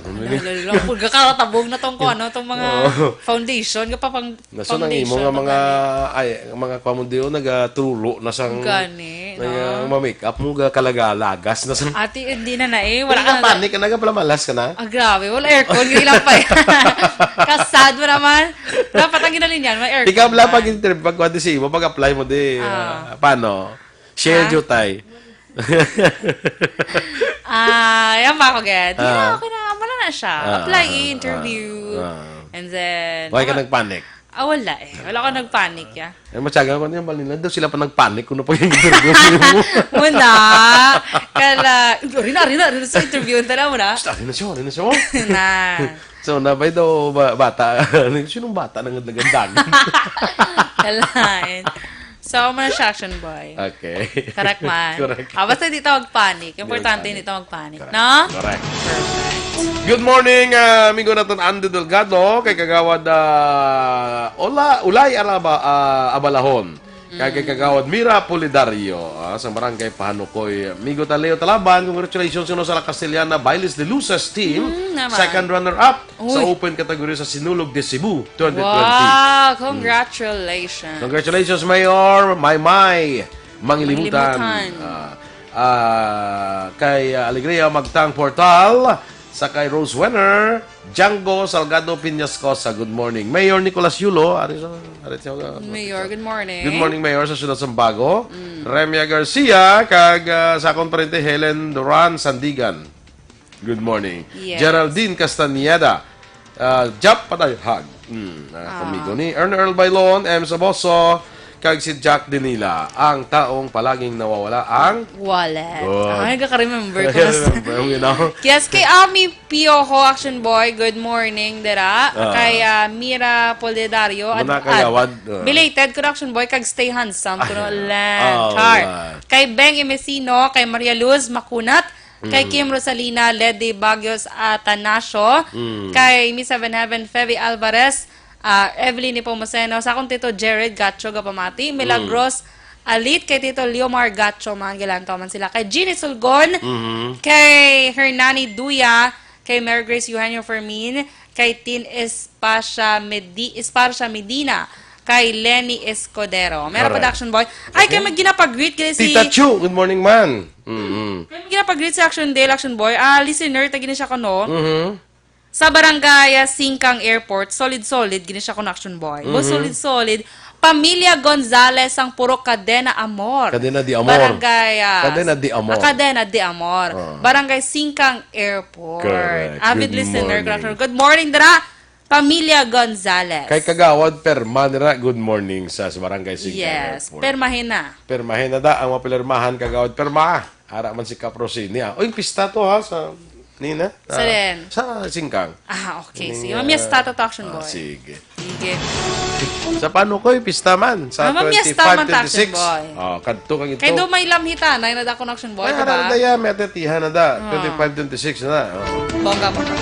Ano, ano, ano, ano, kung gakaratabog na tong, kung ano, tong mga Oo. foundation, kapag pang Naso nang imo foundation, nga mga, pag ay, mga kwamo diyo, nagatulo na sang, Gani, nag-, no? ma-makeup mo, ga-, kalagalagas na sang Ate, hindi na na eh. Wala Hindi ka ka na. panic, ka nagapalamalas ka na? Ah, grabe. Wala aircon, yung ilang pa yan. Kasad mo naman. Dapat ang ginalinyan, may aircon Ikaw, wala ka. pag interview, pag kuwan di sa imo, pag-apply mo di, Ah. ah, paano? Share Ha? jutay. Ah, yan ba ako, Ged? Hindi na, Ah. okay na. Wala na siya. Ah, Apply, ah, interview. ah, ah. And then, Why ka ah, nagpanic? Ah, wala eh. Wala ako nagpanic, ya. Eh, matyaga ko niya, bali na daw sila pa nagpanic kung napag-interview mo. Muna. Kala, rina, rina, rina sa interview, tala mo na. Basta, rina siya, rina siya. Na. So, nabay daw ba-, bata. Sinong bata na nagdagandagan? Kalain. So, amo na siya, action boy. Okay. Correct man. Correct. Ah, basta di tawag panic. Importante, Di tawag panic. di tawag panic. Correct. No? Correct. Perfect. Good morning, ah, amigo naton Andy Delgado, kay Kagawad, ah, Ola-, Ulay Araba-, ah, Abalahon. Kay, kay Mm. Kagawad Mira Pulidario, ah, sa Barangay Pahanukoy. Amigo ta Leo Talaban, congratulations, you know, sa La Castellana Bailes de Luces team. Mm, naman. Second runner-up sa Uy. open category sa Sinulog de Cebu twenty twenty. Wow, Mm. congratulations. Congratulations, Mayor Maymay Mangilimutan. Mangilimutan. Ah, ah, kay, ah, Alegria Magtang Portal, sa kay Rose Wenner, Django Salgado Piñascosa, good morning. Mayor Nicolas Yulo, ari sa, ari sa, Mayor, good morning. Good morning, Mayor, sa Siyudad Sambago. Mm. Remia Garcia, kag, ah, sa akon parente, Helen Duran Sandigan. Good morning. Yes. Geraldine Castañeda. Ah, Jap Padayhag. Hmm, ah, Ah. amigo ni Ern Earl Bailon, M Saboso, kag si Jack Dinila, ang taong palaging nawawala ang Wallet. Good. Ay, nagka-remember ko na sa Remember, you know? Yes, kay Ami Piojo, Action Boy, good morning, dira. Ah. Kay, ah, Mira Poldedario, Muna ad-, kay ad-, Yawad, ah. belated ko na, Action Boy, kag stay handsome, Ah, kuno yeah. lang. Oh, Char. Right. Kay Beng Emesino, kay Maria Luz Makunat, Kay Mm. Kim Rosalina, Lady Bagios Atanasio, Mm. kay Miss Seven Heaven, Feby Alvarez, ah, Evelyn Nepomuceno, sa akong tito Jared Gacho, gapamati, Mm. Milagros, Alit, kay Tito Leomar Gacho, mga gilantaw man sila. Kay Jeannie Sulgon, Mhm. kay Hernani Duya, kay Mary Grace Eugenio Fermin, kay Tin Espacia Medi-, Esparcia Medina, kay Lenny Escudero. Meron pa Correct. Action Boy. Ay, kay Okay. may ginapag-greet kay si Tita Chu, good morning, man. Mm-hmm. Kay may ginapag-greet sa Action Day, Action Boy. Ah, listener, tagi na siya kuno. Mm-hmm. Sa barangay, ah, Singkang Airport, solid-solid, gini siya kuno, Action Boy. Bo, Mhm. solid-solid. Pamilya Gonzales ang Purok Cadena Amor. Cadena de Amor. Barangay, ah, Cadena de Amor. ah, Cadena de Amor. Ah. Barangay Singkang Airport. Correct. Avid Good listener, morning. Action. Good morning, dira. Pamilya Gonzales. Kay Kagawad Perma nira, good morning sa, sa Barangay Singkang Yes, Airport. Permahin na. Permahin na da, ang mapilirmahan, Kagawad Perma. Ara man si Kap Rosini, ah. Uy, pista to, ha, sa, nina? Sa Ah, den? sa Singkang. Ah, okay. Sige, Ning, mamiyas ah, tata to, Action ah, Boy. sige. Sige. Sa paano ko, eh, pista man? Sa Ah, mamiyas twenty-five, tama, Action twenty-six. Boy. Ah, kadto kang ito. Kay do may lamhita na, yung nadako na, Action Boy, Ay, diba? ara na daya, may atetihan na da. Ah. Twenty-five, twenty-six na. Oh. Bongga, bongga.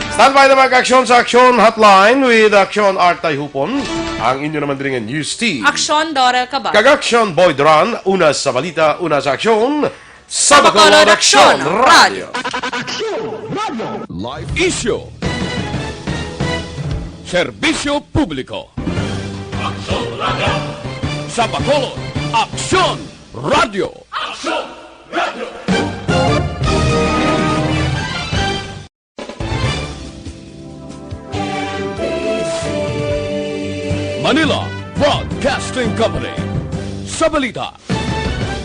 Standby na mag-aksyon sa Action Hotline with Action Art Tayhupon. Ang inyo naman diri nga news team. Action Dorel Cabal. Kag Action Boy Duran, una sa balita, una sa aksyon. Sa Bacolod, Bacolod Action Action Radio. Radio. Action Radio. Live issue. Serbisyo publiko. Action Radio. Sa Bacolod, Action Radio. Action Radio. Manila Broadcasting Company. Sa balita,